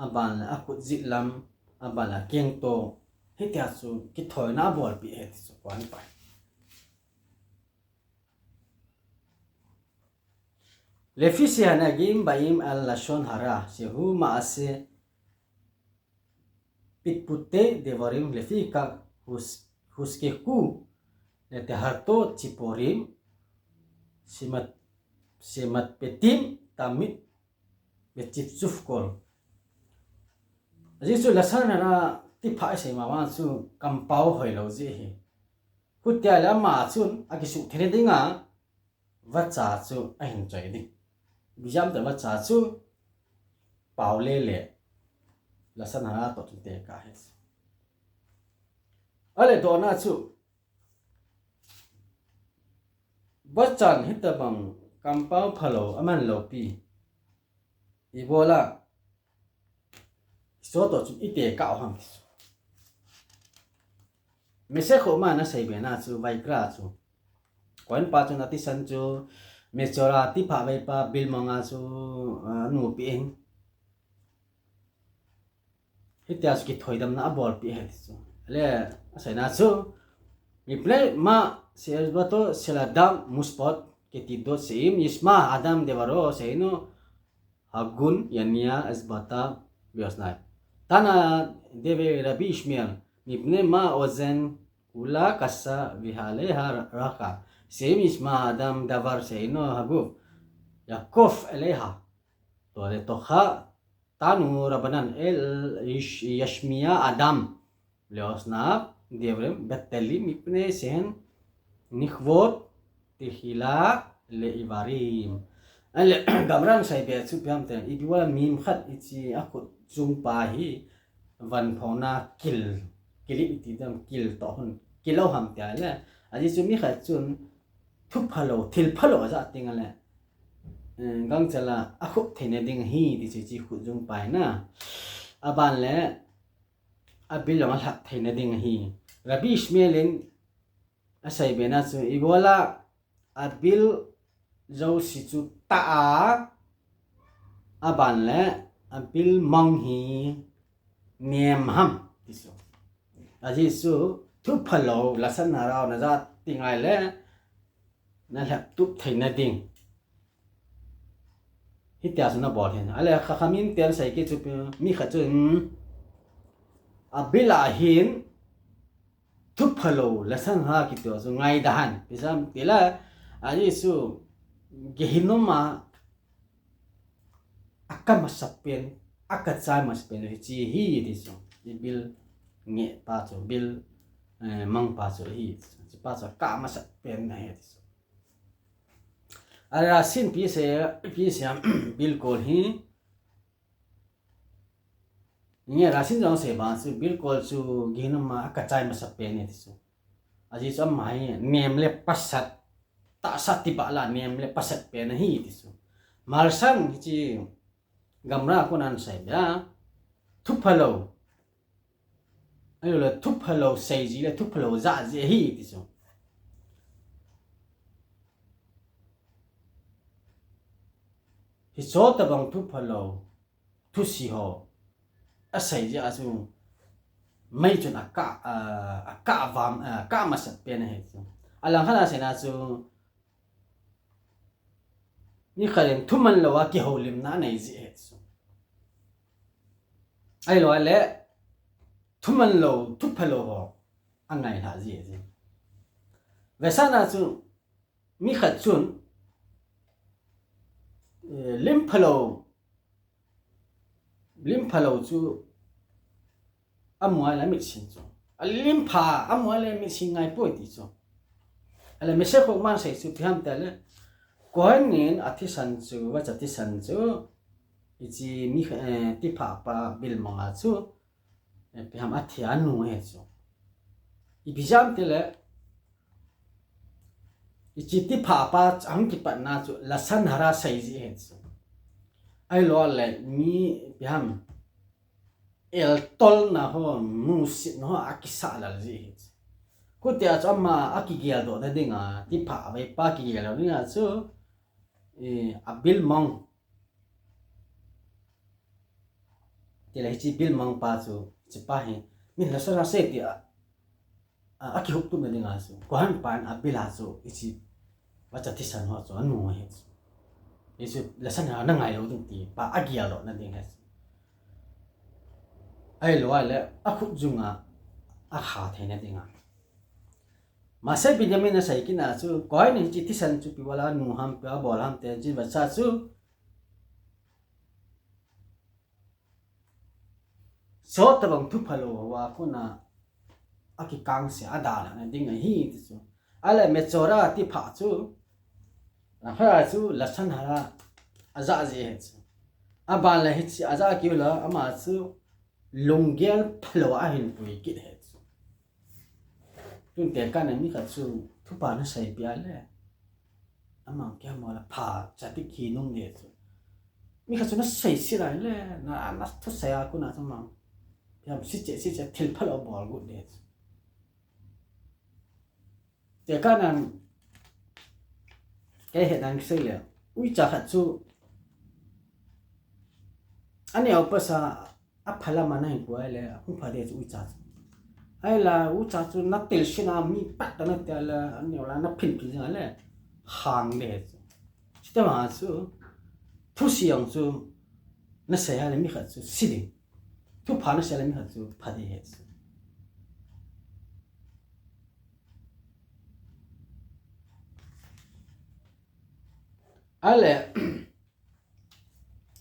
aban le akhut jih lam, aban le akeng to, hitia chu kithoina abolpeh ahi ti chu Kohen pa. Lefi shehanegim ba'im al lashon hara, shehu ma'ase pitputei devarim, lefi kach hus-, huskekhu letaharto tziporim, shemat-, shematpetim tamid bechiftzuf kol. Ajeh chu lashon hara tipha isei ma vang chu kampao hoilou jeh ahi. Hutia le ama chun akisuhtheng dinga, vacha chu ahin choi ding. Ipi ham itile vacha chu pao lele, lashon hara toh chun tekah ahi. Ale dohna chu, bachan hitobang kampao phalou, aman loupi, ibola, hicho toh chun itekah u ham ti chu. Masekh Chochma in asei bena chu, Vaikra chu, Kohen pa chun athisan chu, Metzora, thipha vaipa, bilmong a chu, ah, nupi in. Hitia chu kithoidamna abolpeh ahi ti chu. Ale, aseina chu, מפני מה שאצבעו של אדם מוספת כתינוק, שאם ישמע האדם דברו שאינו הגון יניח אצבעו באוזניו. תנא דבי רבי ישמעאל, מפני מה אוזן כולה קשה ועליה רכה, שאם ישמע האדם דבר שאינו הגון יכוף אליה, לתוכה. תנו רבנן, אין יש-, ישמיע אדם לאוזניו דברים בטלים מפני שהן נכוות תחילה לאיברים. Ale, Gemara in asei be chu ipi ham itile, ipi vang mi khat hiche akhut jung pa hi, van phona kil, kilim iti dam, kil toh hung kil lou ham itile, ajeh chu mi khat chun thu phalou, thil phalou aja teng le, eh, gangchela akhut theina ding ahi ti chu hiche khut jung pa hi na. Aban le, abil jong alhat theina ding ahi. Rabbi Ishmael in asei bena chu, ibola abil jouse chu tah a, aban le abil mong hi nem ham ti chu. Ajeh chu thu phalou, lashon hara naja teng le, nalhep tup theina ding. Hitia chu nabol hen. Ale Chachamim ten asei kit chu, mi khat chun, hmm, abil a hin thu phalou, lashon hara kiti chu ngaidan. Ipi jeh ham itile, ajeh chu Gehinnom a akah masapen, akah chai masapen hiche hi ti chu. Ibil ngeh pa chu, bil, eh, mong pa chu hi. Hiche pa chu akah masapen ahi ti chu. Ale Rashi in ipi asei, ipi asei ham, bilkol hi. Nge Rashi in jong asei bang chu bilkol chu Gehinnom a akah chai masapen ahi ti chu. Ajeh chu ama hi nem le pasat, tahsa tibah lah a nem le pasat pen ahi ti chu. Maharsha in hiche Gemara a kon a asei bea, thu phalou, ahilou le thu phalou sei jeh le thu phalou ja jeh ahi ti chu. Hiche tobang thu phalou, thusi ho asei jeh a chu mei chun akah, ah, akah vam, ah, akah masapen ahi chu. Alang khat a aseina chu, mi khat in thuman lou a kihoulimna anei jeh ahi chu. Ahilou le thuman lou, thu phalou ho angailha jeh ahi chu. Vetsahna chu, mi khat chun, eh, lim phalou, lim phalou chu amu a le amitsin chu, alim pha, amu a le amitsin ngai poi ti chu. Ale Masekh Chochma in asei chu ipi ham itile, Kohen in athisan chu, vacha thisan chu, hiche mi, eh, thipha pa bilmong a chu, eh, ipi ham, athi a anu ahi chu. Ipi jeh ham itile, hiche thipha pa ahung kipatna chu lashon hara sei jeh ahi chu. Ahilou le mi ipi ham, eltolna ho, musitna ho akisah lal jeh ahi chu. Hitia chu ama akigeldohna dinga, thipha vaipa kigeldoh dinga chu, eh, abilmong. Tile hiche bilmong pa chu, hiche pa hi, min lashon hara sei tia, a, akihup tupna dinga chu, Kohen pa in abil a chu, hiche vacha thisan ho chu anu ahi chu. Hichu lashon hara nangai lou ding ti pa ageldohna ding ahi chu. Ahilou le akhut jung a akha theina dinga. Maharsha in asei kit na chu, Kohen in hiche thisan chu ipi bola nu ham, ipi bola ham ti chu vacha chu, hiche tobang thu phalou ho a kon a akikangse a dalhahna ding ahi ti chu. Ale Metzora thipha chu, aphai chu lashon hara aja jeh ahi chu. Aban le hiche aja keu la, ama chu lunggel phalou a ahin pui kit ahi chu. Tun tekah na mi khat chu thupha na seipeh a le, ama kiham le pha cha ti kinu nge chu. Mi khat chu na seiset a le, na, na thusei a kona chu ama kiham siche, siche thil phalou bol got le chu. Tekah nan, kei hetnan kisei le, uicha khat chu, aneo pasa, aphalam a nahin pui le, ahung pha ding chu uicha chu. Ahinla, uicha chu na tilsin a mi pat ta na ti le, aneo la na phin phin jing le, hang le chu. Chutobang chu, thusi jong chu, na sei a le mi khat chu, si ding. Thupha na sei a le mi khat chu, pha ding ahi chu. Ale,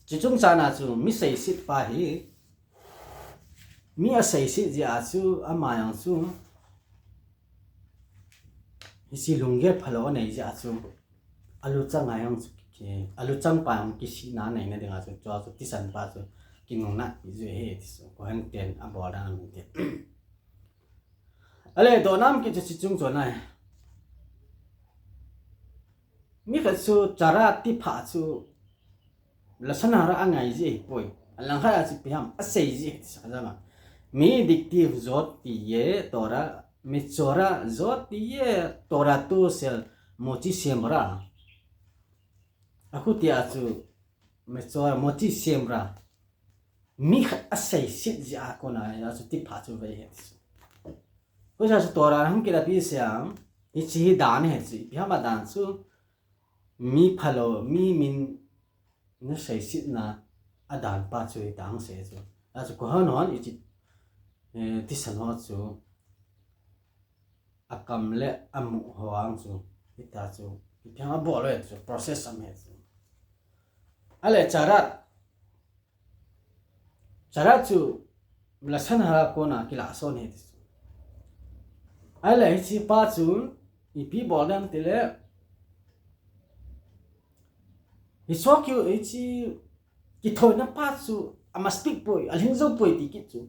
chuche chungchang a chu mi seiset pa hi, mi aseiset jeh a chu, ama jong chu, hiche lunggel phalou anei jeh a chu, aluchang a jong chu, ki, aluchang pa jong kisihna aneina dinga chu, chua chu thisan pa chu, kinungnat pi jeh ahi ti chu, koiham ten abol dan ahi ti. Ale, dohna um kit chu chuche chungchang a. Mi khat chu charat ti phat chu, lashon hara angai ji ahipoi. Alangkhat a chu ipi ham, asei ji ahi ti chu ajama. Mi dikti jot tiye Torah, mi chora jot tiye Torah to sel mochi semra. Akhuti a chu, mi chora mochi semra. Mi khat aseiset jeh a kona, a chu ti phat chu vei ahi ti chu. Koisa chu Torah hung kila pi siam, hiche hi dan ahi chu, ipi ham a dan chu, mi phalou, mi min na seisetna a dan pa chu hi dan sei chu. A chu koiham hon hiche, eh, thisan ho chu, akam le amu ho ang chu, hita chu, ipi ham abol le chu, process am ahi chu. Ale charat, Charat chu lashon hara kona kilah son ahi ti chu. Ahile hiche pa chu ipi bol dem tile, hiche ki, hiche kithoina pa chu ama speak poi, alhin jou poi ti kit chu.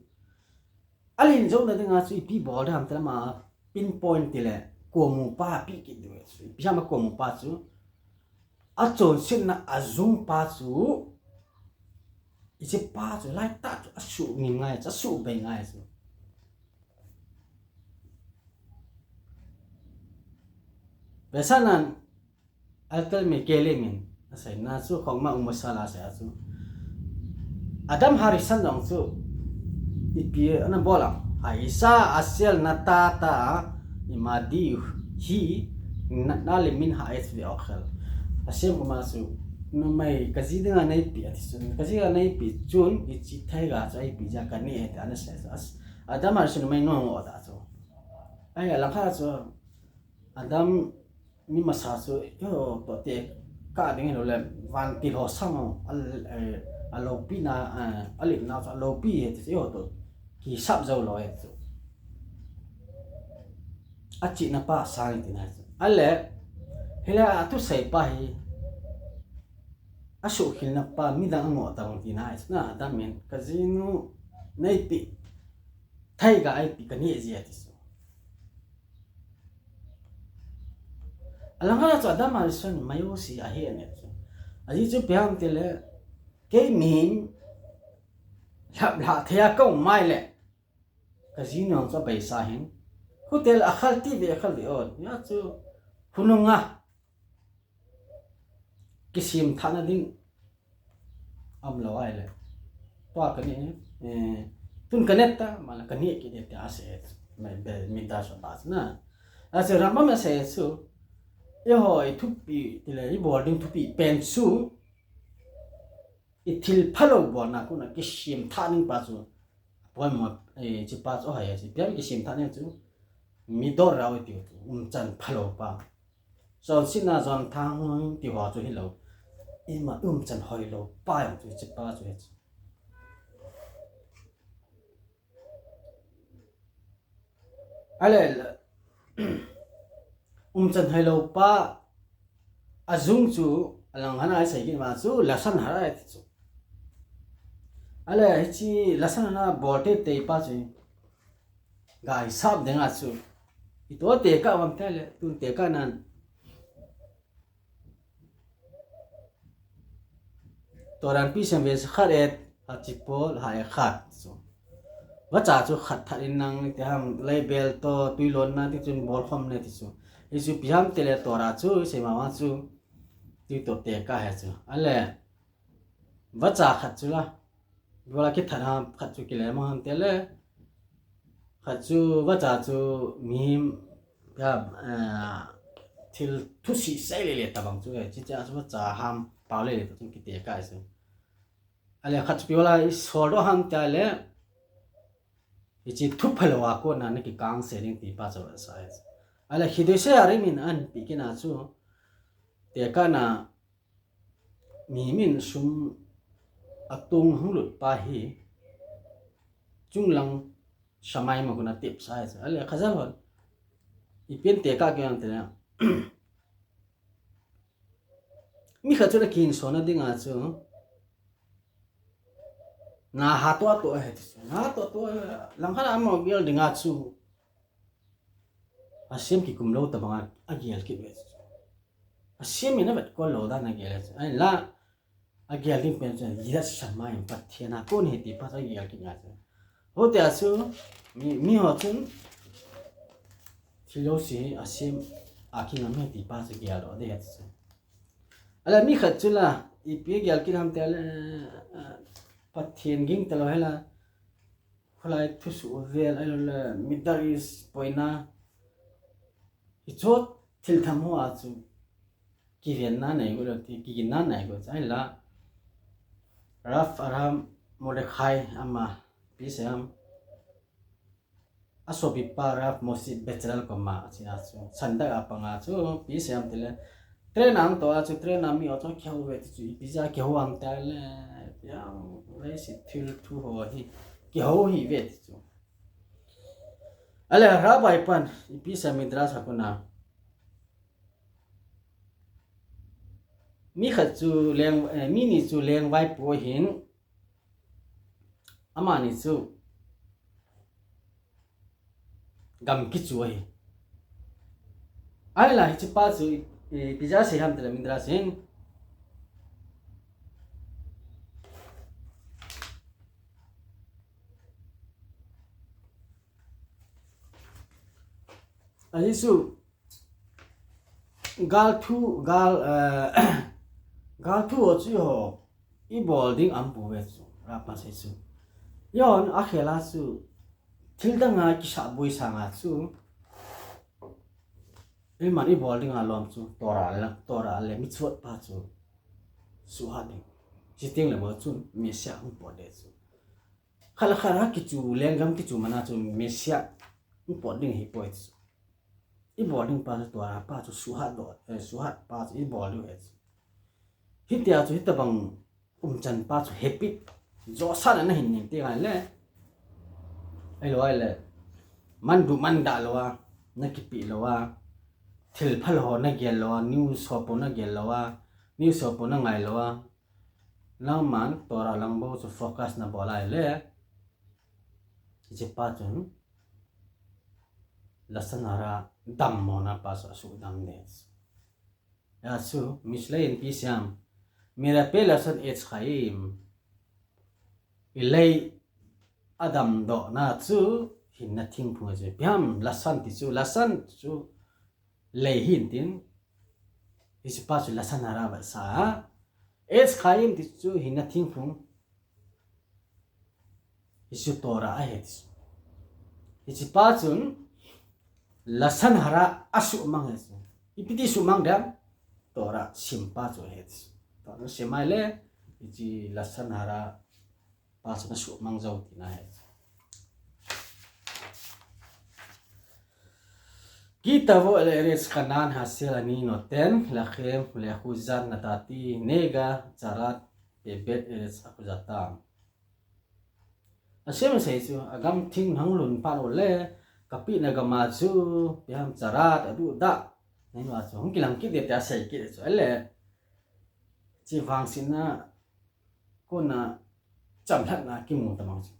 Alhin jouna dinga chu ipi bol dem tile ama pinpoint tile, komu pa pi kit diu ahi chu. Ipi ham a komu pa chu, achonsetna ajung pa chu, hiche pa chu, lai tah chu, asuh ngim ngai chu, asuh bei ngai chu. Vetsahnan, Alter Mekele min, aseina chu, Chokhmah Umasal a asei a chu. Adam Harishon jong chu, ipi ana bol a, האשה אשר נתת עמדי היא נתנה לי מן העץ ואוכל. Hashem koma chu, numei kaji dinga neipeh ati chun, kaji dinga neipeh chun, hiche theiga chu eipeh jeh a kaneh e ti ana sei chu. As, Adam Harishon numei nunga ngoh ta chu. Ahi, alangkhat chu, Adam mi masa chu, eiho toh tekah ding hilou le, vantil ho sang ho, a, eh, aloupina, eh, aletna chu aloupi e ti chu, eiho toh kisap jou lou e ti chu. Achihna pa sang e tina chu. Ahile, hile athusei pa hi, asuhkhilna pa midang angoh tabang tina chu na, Adam in, kajinu neipeh, theiga eipeh kaneh jeh a ti chu. Alangkhat a chu Adam Harishon mayosi ahi ane chu. Ajeh chu ipi ham tile, kei min lhaplhah thei a kaum mai le, kajinu chu abeisa hin. Khutile akhal ti ve, akhal ve o. Hia chu hununga kisemthahna ding aumlou ahile, tua kaneh, eh, tun kaneh ta, mala kaneh kit e ti asei, Midrash a pat na. Achu Rambam in asei chu, eiho ithupi, tile ibol ding thupi pen chu, ithil phalou bolna kona kisemthah ding pa chu, apoimo, eh, hiche pa chu ahai a chu, ipi ham kisemthah ding chu, midor rao itiu chu, umchan phalou pa. Chonsetna jonthang tiho chu hilou. Ima umchan hoilou pa jong chu hiche pa chu ahi chu. Ahile, umchan hoilou pa ajung chu, alangkhat a isei kit ma chu, lashon hara ati chu. Ale, hiche lashon hara bol teitei pa chu ga hisap ding a chu. Ito tekah uvam tile, tun tekah nan. Torah in P C M verse khat et, hachipol, ha et khat. So, vacha chu khat that in nang, ti ham, leibel to, tui lonna, ti chun bol khom ne, ti chu. Hichu ipi ham tile Torah chu, seima vang chu, ti to tekah he chu. Ale, vacha khat chu la. Ibola kithat ham, khat chu kile mang ham tile. Khat chu vacha chu mihem, ya, eh, thil thusi sei le le tabang chu, eh, chicha chu vacha ham, pao le le ta chu kitekah chu. Ale khat chu ibola isol do ham tile. Hiche thu phalou a kona nakikang se ding ti pa chu sa e. Ale Chiddushei HaRim in an pi kina chu. Tekah na mihem in sum atong hung lut pa hi chunglang shamayim a kona tep sa e. Ale Chazal hon. Ipi tekah kei ang tile. Mi khat chu nakihinso na ding a chu. Na ha to to he ti chu. Na ha to to, langkhat a mo gel ding a chu. Hashem kikum lou tabang a, agel kit ve chu. Hashem in avet kol lou dan agel chu. Ahinla, agel ding pen chu, Yirat Shamayim, Pathen a kon ahi ti pa chu agel kit ngai chu. Hotia chu, mi, mi ho chun, thil jouse hi Hashem a kingam ahi ti pa chu gel lou ding ahi chu. Ale mi khat chu la, ipi gel kit ham tile, eh, Pathen ging talou hela, kholai thusuh vel, ahilou le, Middle East boina, hicho thil tham ho a chu, kivenna nei go lou ti, kiginna nei go chu, ahinla, Rav Avraham Mordechai ama, P C M, asopipa Rav Moshe Bezalel koma, achina chu, Sandak a panga chu, P C M tile, train a hung toh a chu, train a mi ho chu kihou ve ti chu, ipi jeh a kihou ham tile, ya, leiset thil thu ho hi, kihou hi ve ti chu. Ale, Rabbi pan, ipi sa Midrash a kona. Mi khat chu leng, eh, mi ni chu lengvai pu ahin, amani chu gam kichu ahi. Ahinla hiche pa chu, eh, ipi jeh a sei ham tile Midrash in. Ahi chu, gal thu, gal, eh, gal thu ho chu ho, ibol ding aum pouve chu, Rabbi pan sei chu. Eiho, akhel a chu, thil dang a kisah boi sanga chu, eiman ibol ding a lom chu, Torah le, Torah le mitzvot pa chu, suhat ding. Chuteng le bou chun, Messiah hung pot ding chu. Khat le khat a kichu, lenggam kichu man a chu, Messiah hung pot ding ahipoi chu. Ibol ding pa chu Torah pa chu suhat doh, eh, suhat pa chu ibol diu ahi chu. Hitia chu hitabang umchan pa chu habit, josa na nahin nei teng le. Ahilou le. Mandu manda lou a, nakipeh lou a. Thil phalou ho nagel lou a, news ho po nagel lou a, news ho po nangai lou a. Nangman Torah lang bou chu focus nabol a le. Hiche pa chun lashon hara dammona pa chu asuhdam ding. Achu, Mishle in ipi sei ham. Merape lashon etz chaim. Ilei adamdohna chu hinna thingphung ahi chu. Ipi ham lashon ti chu, lashon chu lei ahin tin. Hiche pa chu lashon hara vetsah a. Etz chaim ti chu hinna thingphung. Hichu Torah ahi ti chu. Hiche pa chun lashon hara asuhmang ahi chu. Ipi ti suhmang dem? Torah sim pa chu ahi ti chu. Torah sim a le, hiche lashon hara pa chun asuhmang jou tina ahi chu. Ki tavo el eretz Kanan asher ani noten lachem leachuzat natati, nega, tzarat, bebet eretz achuzatam. Hashem asei chu, agam thing nahung lhun phat u le, kapehna gam a chu, ipi ham tzarat, aduhdah, nahin uva chu, hung kilang kit ding tia asei kit chu, ale, hiche vangsetna, kona, chamlhatna kimu tabang chu.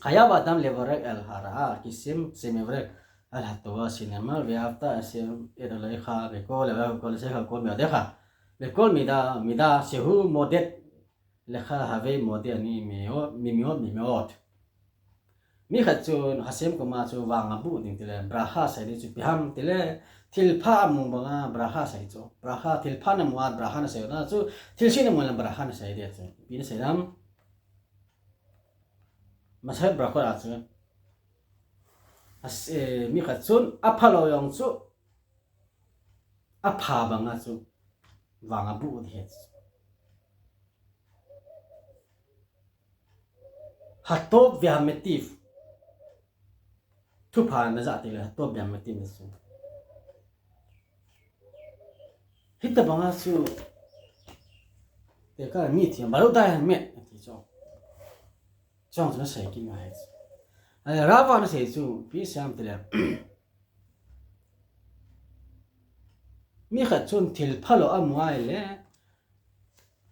Hayab adam levarek el hara, kisem, sem levarek el hatova, sinema, ve'afta hashem et alecha, vekol levarek kol shecha kol me'odecha, vekol mida, mida shehu modeh lecha havei modeh ani me'od, me'od, me'od. Mi khat chun Hashem koma chu vang abuh ding tile, bracha sei ding chu ipi ham tile, thilpha amu banga bracha sei chu. Bracha, thilpha namu a bracha nasei na chu, thilse namu le bracha nasei ding chu. Ipi nasei dam? Masechet Berachot a chu. As-, eh, mi khat chun aphalou jong chu apha banga chu vang abuh ding ahi. Hatov ve'hametiv. Thupha najah tile hatov ve'hametiv na chu. Hitabanga chu, tekah le mithi, Baruch Dayan Hamed, ati chu. Chong chu nasei kit ngai. Ai, Rav a nasei chu, ipi asei ham tile. Mi khat chun thilphalou amu a ahile,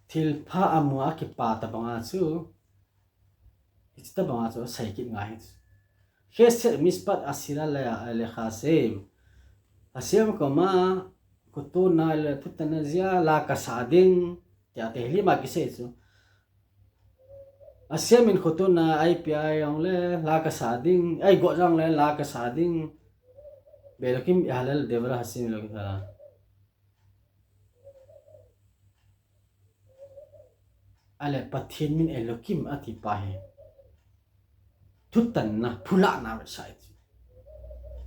thilpha amu a akipa tabanga chu, hiche tabanga chu asei kit ngai. Chesed vemishpat asir alecha Hashem. Hashem koma, kutona le thutanna jeh a la kasah ding, tia Tehillim a kisei chu. Hashem in kutona eipeh jongle la kasah ding, eigot jongle la kasah ding. Ve'elokim yahallel devra Hashem Elokim. Ahile Pathen min Elokim ati pa hi thutanna, phulahna asei chu.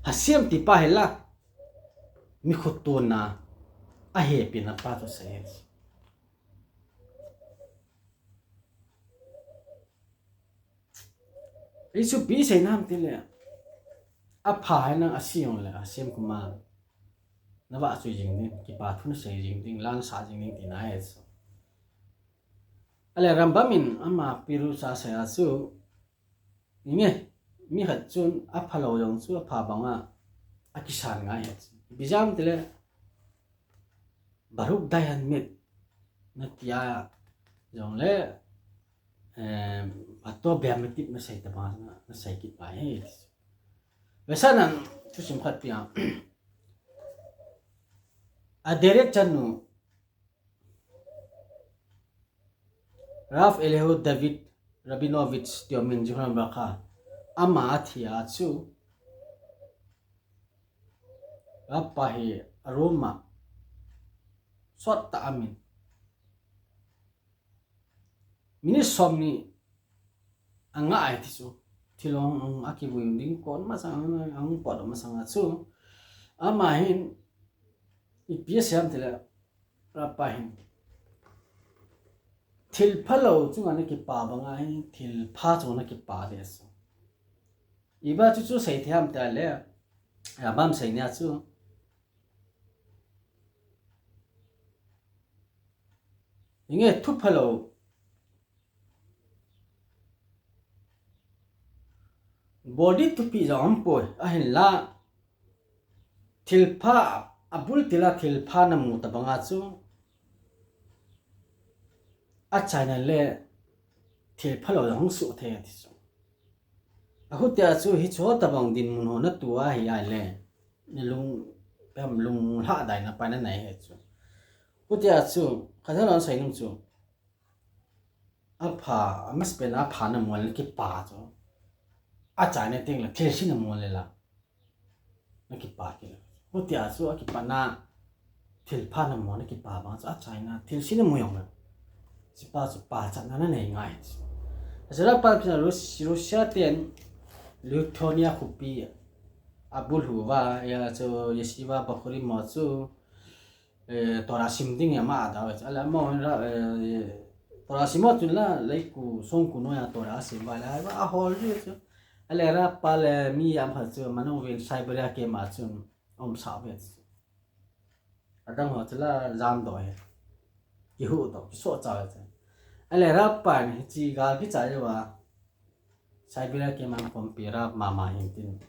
Hashem ti pa hi la, mi khotona, ahepina pa chu asei. Hichu ipi seina ham tile, apha hi nang ase jongle, Hashem koma navahchoi jing ding, kipa thu nasei jing ding, la nasah jing ding tina ahi chu. Ahile Rambam in ama pirush a asei a chu, inge, mi khat chun aphalou jong chu apha banga akisan ngai ahi chu. Ipi jeh ham tile, Baruch Dayan Hamed, natia jongle, eh, hatov ve'hametiv nasei tabang, nasei kit ngai ahi. Vetsahnan thusim khat pia. Aderet chanu, Rav Elihu David Rabinovich ti umin, zichron levracha, ama athi a chu, Rav pa hi a room a sottah a umin. Minute somni angah ahi ti chu. Thil hung, hung akivui ding kon masang, ahung potdoh masang a chu, ama hin ipi asei ham tile, Rav pa hin, thil phalou chunga nakipa banga hin thil pha chunga nakipa ding ahi chu. Iba chu chu seithei ham tile, Rambam seina chu, inge, thu phalou, body thupi jong aumpoi, ahinla thil pha, abul tila thil pha namu tabanga chu, achaina le thil phalou jong hung soh thei ati chu. Achutia chu hiche tabang dinmun ho natoh a ahile, nalung, em, lunglhadaina pa nanei ahi chu. Chutia chu, khat hon asei nom chu, apha, amasapen a apha namu le nakipa chu, achaina tengle thilse namu le la nakipa kit. Chutia chu akipana thil pha namu nakipa bang chu achaina thilse namu jongle, hichepa chu pachatna nanei ngai chu. Ajeh chu Rav pa chu Rus-, Russia ten Lithuania khopi abulhu uva, hia chu yeshiva bakhurim ho chu, eh, Torah sim ding ama adau chu. Ahile amaho hin Rav, eh, Torah sim ho chun la, leiku, songku noiya Torah asim uva ahile, ahol ji chu. Ahile Rav pa le mi ijat ham khat chu, amanu uvin Siberia camp a chun aumsah uve chu. Adang ho chu la jamdoh hi, kihuhdoh, kisohcha uve chu. Ahile Rav pa in hiche gal kichai uva, Siberia camp a khompi Rav mama hin tin,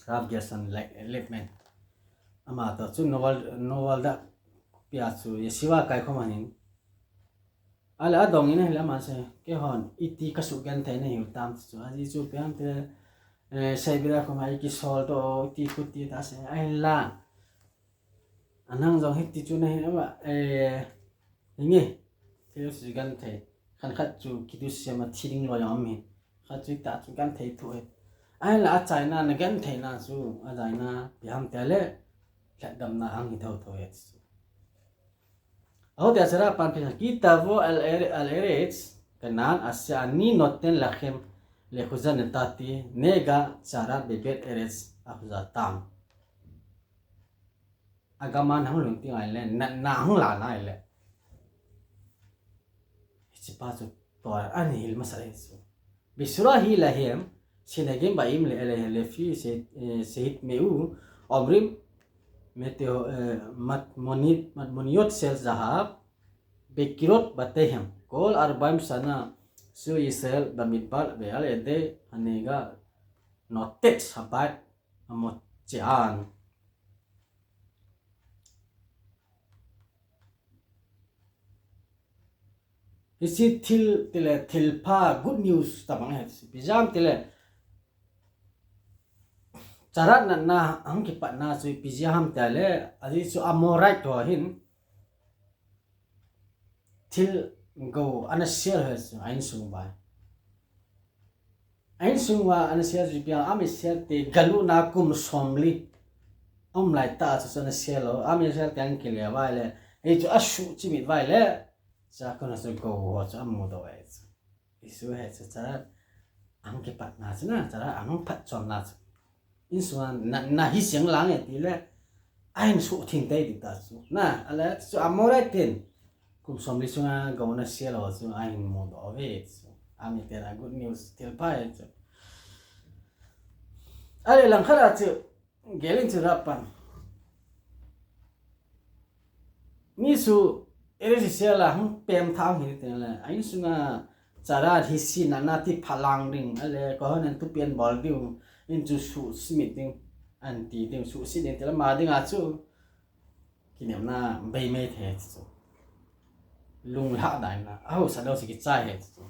Rav Gerson Lep-, Lepman. Amatoh chu Noval-, Novalda khopi a chu yeshiva kaikhom ahin. Ahile adong in ahile ama asei, keihon iti kasugenthei nahiu tam ti chu. Ajeh chu ipi ham itile, eh, Siberia koma ikisol to, iti khuti ta asei, ahinla. Anang jong hiti chu nahi ama, eh, hinge. Thil chu genthei. Khankhat chu kidusem a thi ding loi jong um ahi. Khat chu itah chu genthei thou ahi. Ahinla achaina, nagentheina chu, achaina ipi ham itile, lhatdamna ahung hi thotho ahi chu. Aho tia chara pan phi, Kitavo al-, al-, al-Eretz Kanaan asher ani noten lachem le'achuzah natati, nega tza'arat bebet eretz achuzatam. Agama nahung lhung teng ahile, na, nahung la na ahile. Hiche pa chu tua ani hil masa ahi chu. Bishura hi lahem, shenegim ba'im le, le, lefi se, eh, sehit me'u, omrim, meteo, eh, matmonit, matmoniyot shel zahav, bekirot batehem, kol arba'im shana, shu Yisrael bamidbar, ve'al ede hanega notet habat, amoche'an. Hiche thil, tile thilpha good news tabang ahi. Ipi jeh ham itile, tza'arat natna ahung kipatna chu ipi jeh ham itile, ajeh chu Amorite ho hin thil gou ana share ahi chu, a insung uva. A insung uva ana share chu ipi ham, a mi share te galutna kum somli aum lai tah chu, chu ana share lou, a mi share te ahung kile uva ahile, hichu asuh chimit uva ahile, chua kona chu gou ho chu amudoh ahi chu. Hichu ahi chu, tza'arat ahung kipatna chu na, tza'arat ahung phatchomna chu. Insunga na, na hi seng lang e tile, ahin suhtheng tei ding ta chu. Na, ahile chu Amorite ten kum somli sunga gou ana share lou chu ahin mudoh uve chu. A mi ten a good news thilpha ahi chu. Ahile langkhat a chu, gel in chu ra pan. Mi chu, Eretz Israel a hung pengthah hi teng le, a insunga tza'arat hi sina nati phalang ding, ahile, koihon in thupi abol diu, in chu suhset ding, anti ding, suhset ding, tile ama dinga chu, kinepna bei mai thei chu. Lunglhah dan a, ahaosa deuh chu kichai ahi chu.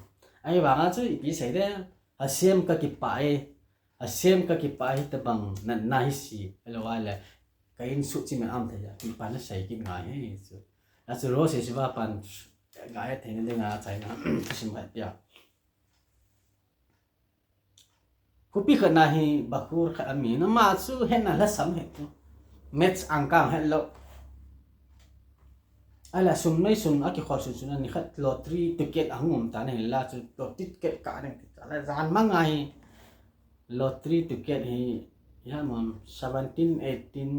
Ahivanga chu, ipi sei ding, Hashem kakipah e, Hashem kakipah e, hitabang natna hi se, ahilou le, ka in suhchim in aum thei a, ti pan asei kit ngai ahi chu. Achu Rosh Yeshiva pan, ngai thei na dinga, achaina, thusim khat pia. Khopi khat na hi, bakhur khat amin, ama chu hetna lhasam ahi chu. Maths angkang het lou. Ahile sum nei sum, akikhol sum sum, ani khat lottery ticket ahung um tan ahinla chu lottery ticket kah ding ti chu. Ahile jan manga hi lottery ticket hi, ya mam, seventeen, eighteen,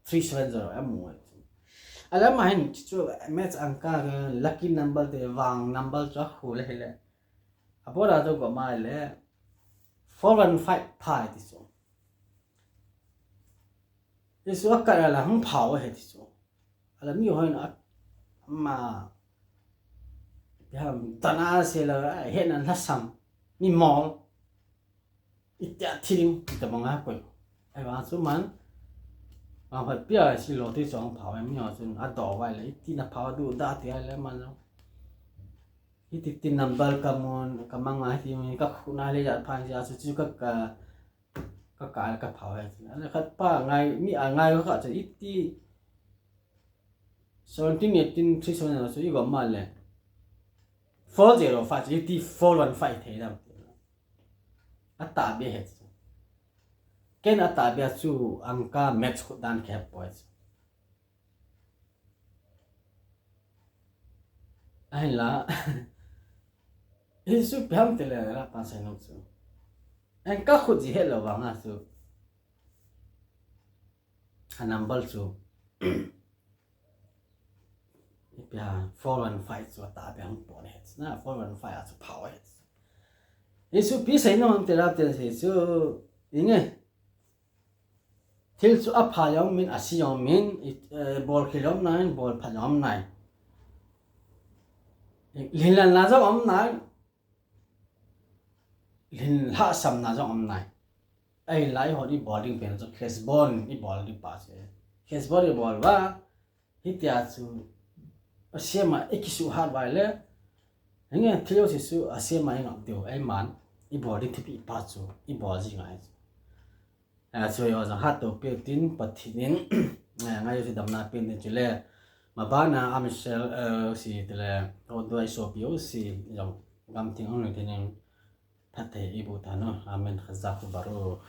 three seven zero amu ahi chu. Ahile ama hin chu maths angkang, lucky number te vang number chu akhol ahile. Abol a chu gom ahile four one five pha ahi ti chu. Hichu akat a la hung phao ahi ti chu. Ahile mi hoin a, ama, ipi ham, dan a sei lou, ahetna lhasam, mi mol, itia thi ding, itabang a koi. Ahivang chu man, vang hoi pia hiche lottery chu ahung phao, mi ho chun adoh uva ahile, iti na phao duh da ti ahile man jong. Hiti tin number kamun, kamang a hiti mi kakhut na le jat phan jia chu chu ka, ka, ka kal ka phao ahi chu. Ahile khat pa ngai, mi a ngai ka chu iti seventeen, eighteen, three seven chu igom ma le. Four zero five chu iti four one five thei dam. Atahbeh ahi chu. Ken atahbeh a chu angka maths khut dan kahe poi chu. Ahinla. Hichu ipi ham tile la pan sei nom chu. Angka khut ji helou vang a chu. A number chu. Ipi ham four one five chu atahbeh hung pon ahi chu. Na four one five a chu phao ahi chu. Hichu ipi sei nom ham tile la ten sei chu. Inge. Thil chu apha jong um in, ase jong um in, i, eh, bolkhel jong um nai, bolphat jong um nai. Lhinlelna jong um nai. Lhinlhahsamna jong um nai. Ahinla eihon ibol ding pen chu cheshbon ibol ding pa chu. Cheshbon ibol uva, hitia chu asem a ikisuhat uva ahile, hinge thil jouse chu asem a ingap diu, eiman ibol ding thilpeh pa chu ibol jing ahi. Achu jong hatoupi tin Pathen in ngai jouse damna pen tin chule, mabana amisel jouse tile, oduai sopi jouse jong, gam theng hung lhing thei in, phatthei eiboh tauhen. Amen. Chazak Baruch.